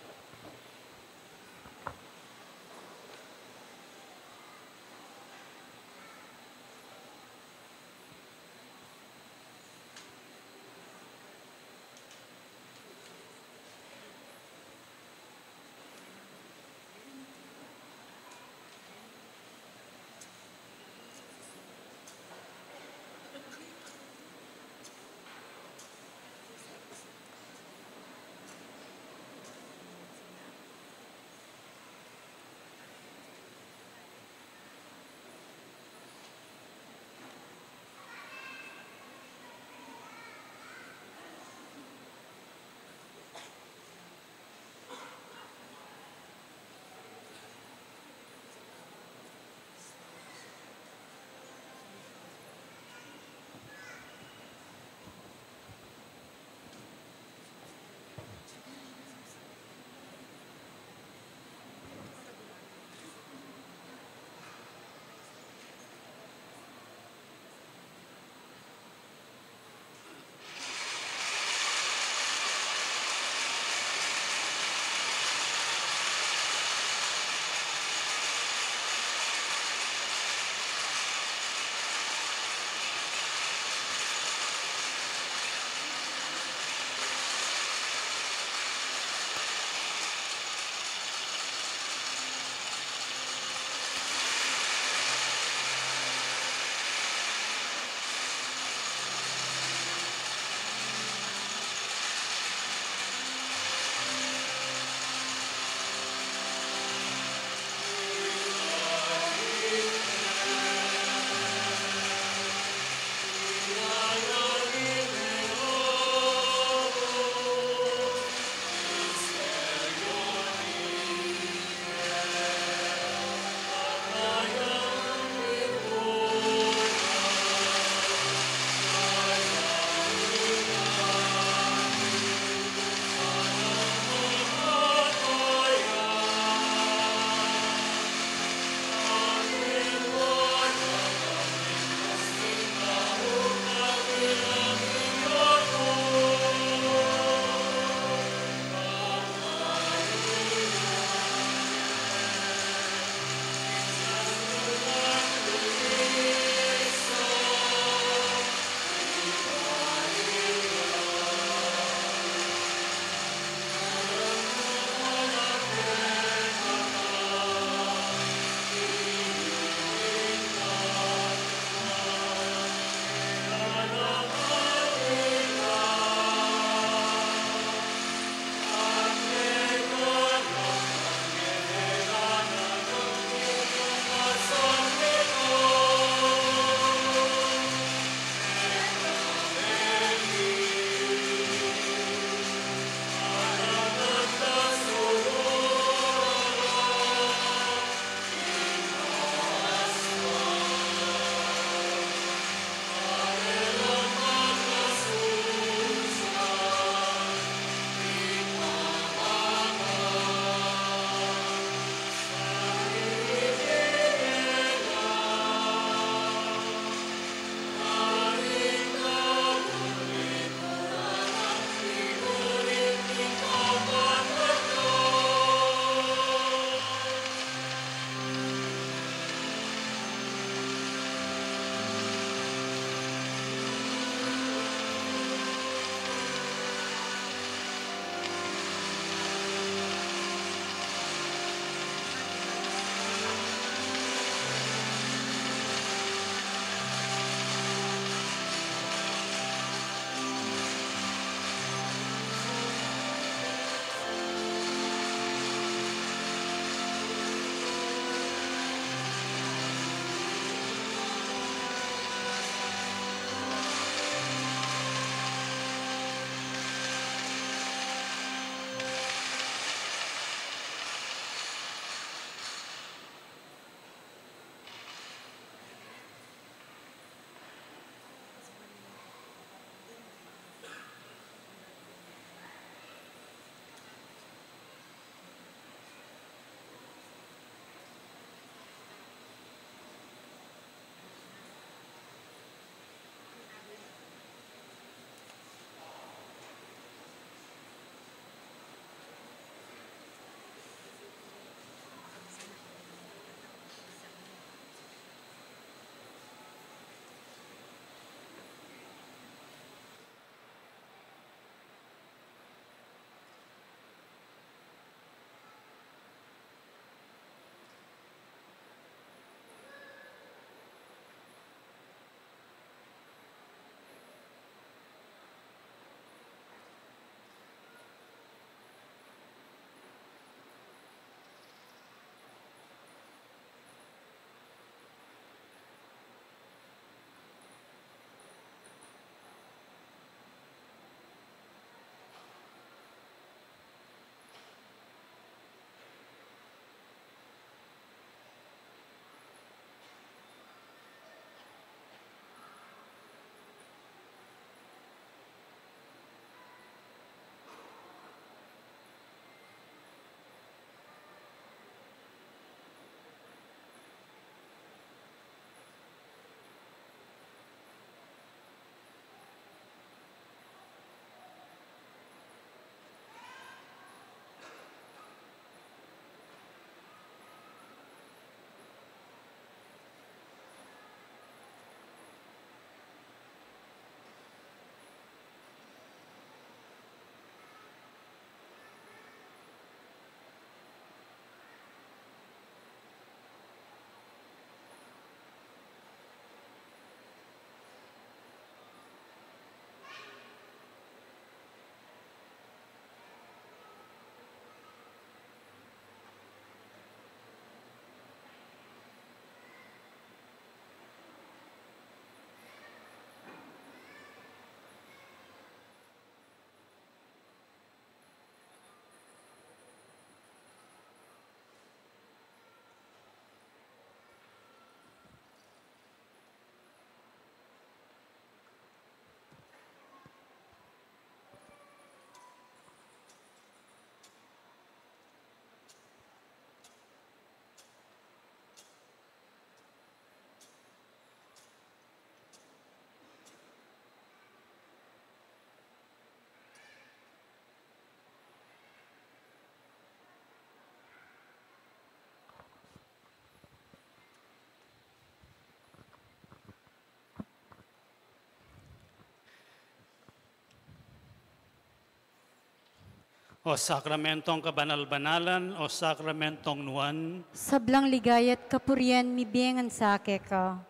O sakramentong kabanal-banalan, o sakramentong nuan. Sablang ligaya at kapurian, mibie ngan sa keka.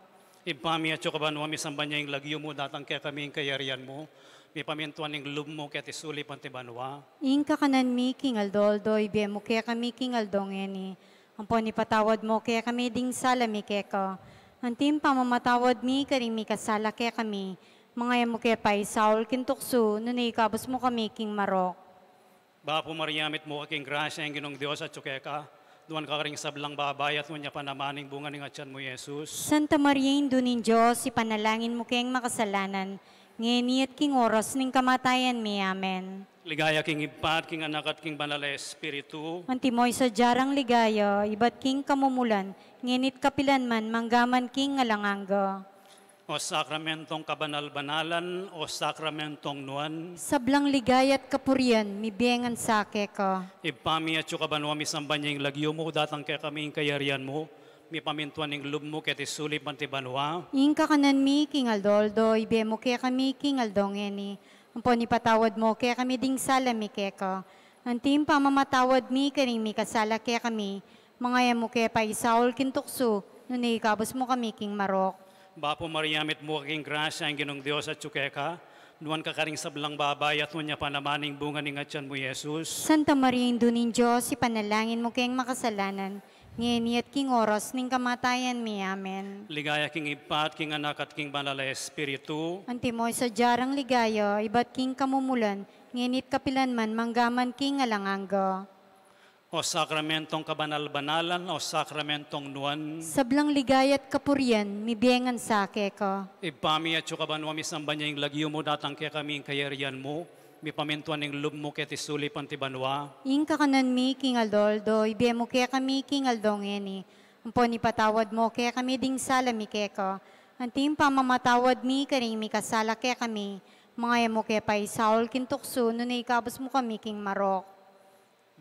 Ibpa mi, atsu ka banua, misamban ya ing lagyu mu, datang kekami ing kayarian mu, mipamintuan ing lub mu keti sulip anti banua. Ing kakanan mi king aldo-aldo, ibie mu kekami king aldo ngeni. Ampon ipatawad mu kekami ding sala mi keka, anti ing pamamatawad mi karing mikasala kekami. Manga e mu ke paisaul king tuksu, nune ikabus mu kami king marok. Bapu Maria, mitmu ka king grasya, ing Ginung Dios atsu keka. Nuan ka karing sablang babai, at nuan ya pa naman ing bunga ning atian mu, Jesus. Santa Maria, Indu ning Dios, ipanalangin mu keng makasalanan, ngeni at king oras ning kamatayan mi. Amen. Ligaya king Ibpa, at king Anak, at king Banal a Espiritu. Antimo ing sadya rang ligaya, ibat king kamumulan, ngeni at kapilan man, manggaman king alang angga. O sakramentong kabanal-banalan, o sakramentong nuan. Sablang ligaya at kapurian, mibie ngan sa keka. Ibpa mi, atsu ka banua, misamban ya ing lagyu mu, datang kekami ing kayarian mu, mipamintuan ing lub mu keti sulip anti banua. Ing kakanan mi king aldo-aldo, ibie mu kekami king aldo ngeni. Ampon ipatawad mu kekami ding sala mi keka, anti ing pamamatawad mi karing mikasala kekami. Manga e mu ke paisaul king tuksu, nune ikabus mu kami king marok. Bapu Maria, mitmu ka king grasya, ing Ginung Dios atsu keka. Nuan ka karing sablang babai, at nuan ya pa naman ing bunga ning atian mu, Jesus. Santa Maria, Indu ning Dios, ipanalangin mu keng makasalanan, ngeni at king oras ning kamatayan mi. Amen. Ligaya king Ibpa, at king Anak, at king Banal a Espiritu. Antimo ing sadya rang ligaya, ibat king kamumulan, ngeni at kapilan man, manggaman king alang angga. O sakramentong kabanal-banalan, o sakramentong nuan. Sablang ligaya at kapurian, mibie ngan sa keka. Ibpa mi, atsu ka banua, misamban ya ing lagyu mu, datang kekami ing kayarian mu, mipamintuan ing lub mu keti sulip anti banua. Ing kakanan mi king aldo-aldo, ibie mu kekami king aldo ngeni. Ampon ipatawad mu kekami ding sala mi keka, anti ing pamamatawad mi karing mikasala kekami. Manga e mu ke paisaul king tuksu, nune ikabus mu kami king marok.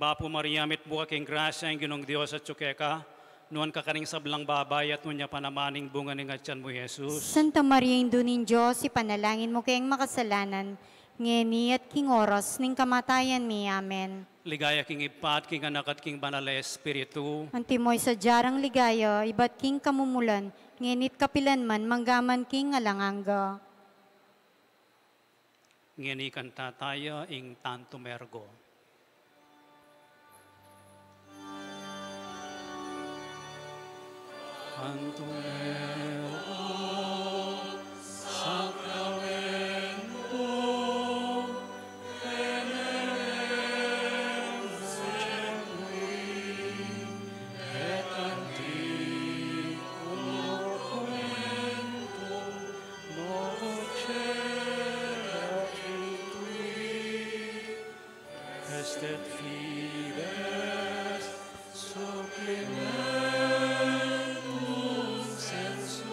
Bapu Maria, mitmu ka king grasya, ing Ginung Dios atsu keka. Nuan ka karing sablang babai, at nuan ya pa naman ing bunga ning atian mu, Jesus. Santa Maria, Indu ning Dios, ipanalangin mu keng makasalanan, ngeni at king oras ning kamatayan mi. Amen. Ligaya king Ibpa, at king Anak, at king Banal a Espiritu. Antimo ing sadya rang ligaya, ibat king kamumulan, ngeni at kapilan man, manggaman king alang angga. Ngeni kanta taya ing Tantum Ergo. Tantum Ergo, Sacramentum, Venerem Secui, et Antiquum Ornamentum Novo Celebrantui, est et Fides Supplementum Sensu.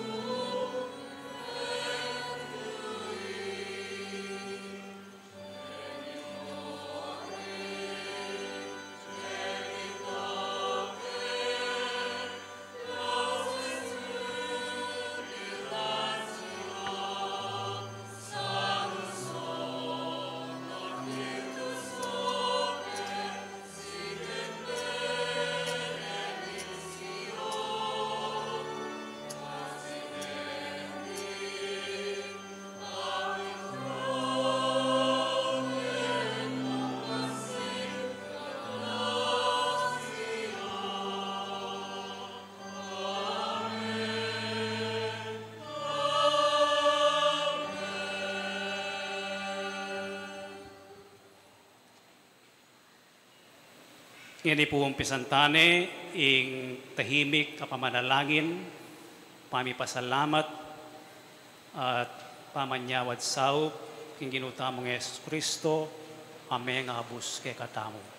Ngeni pu umpisan tane ing tahimik a pamanalangin, pamipasalamat, at pamanyawad saup king Ginu tamung Jesucristo, a mengabus kekatamu.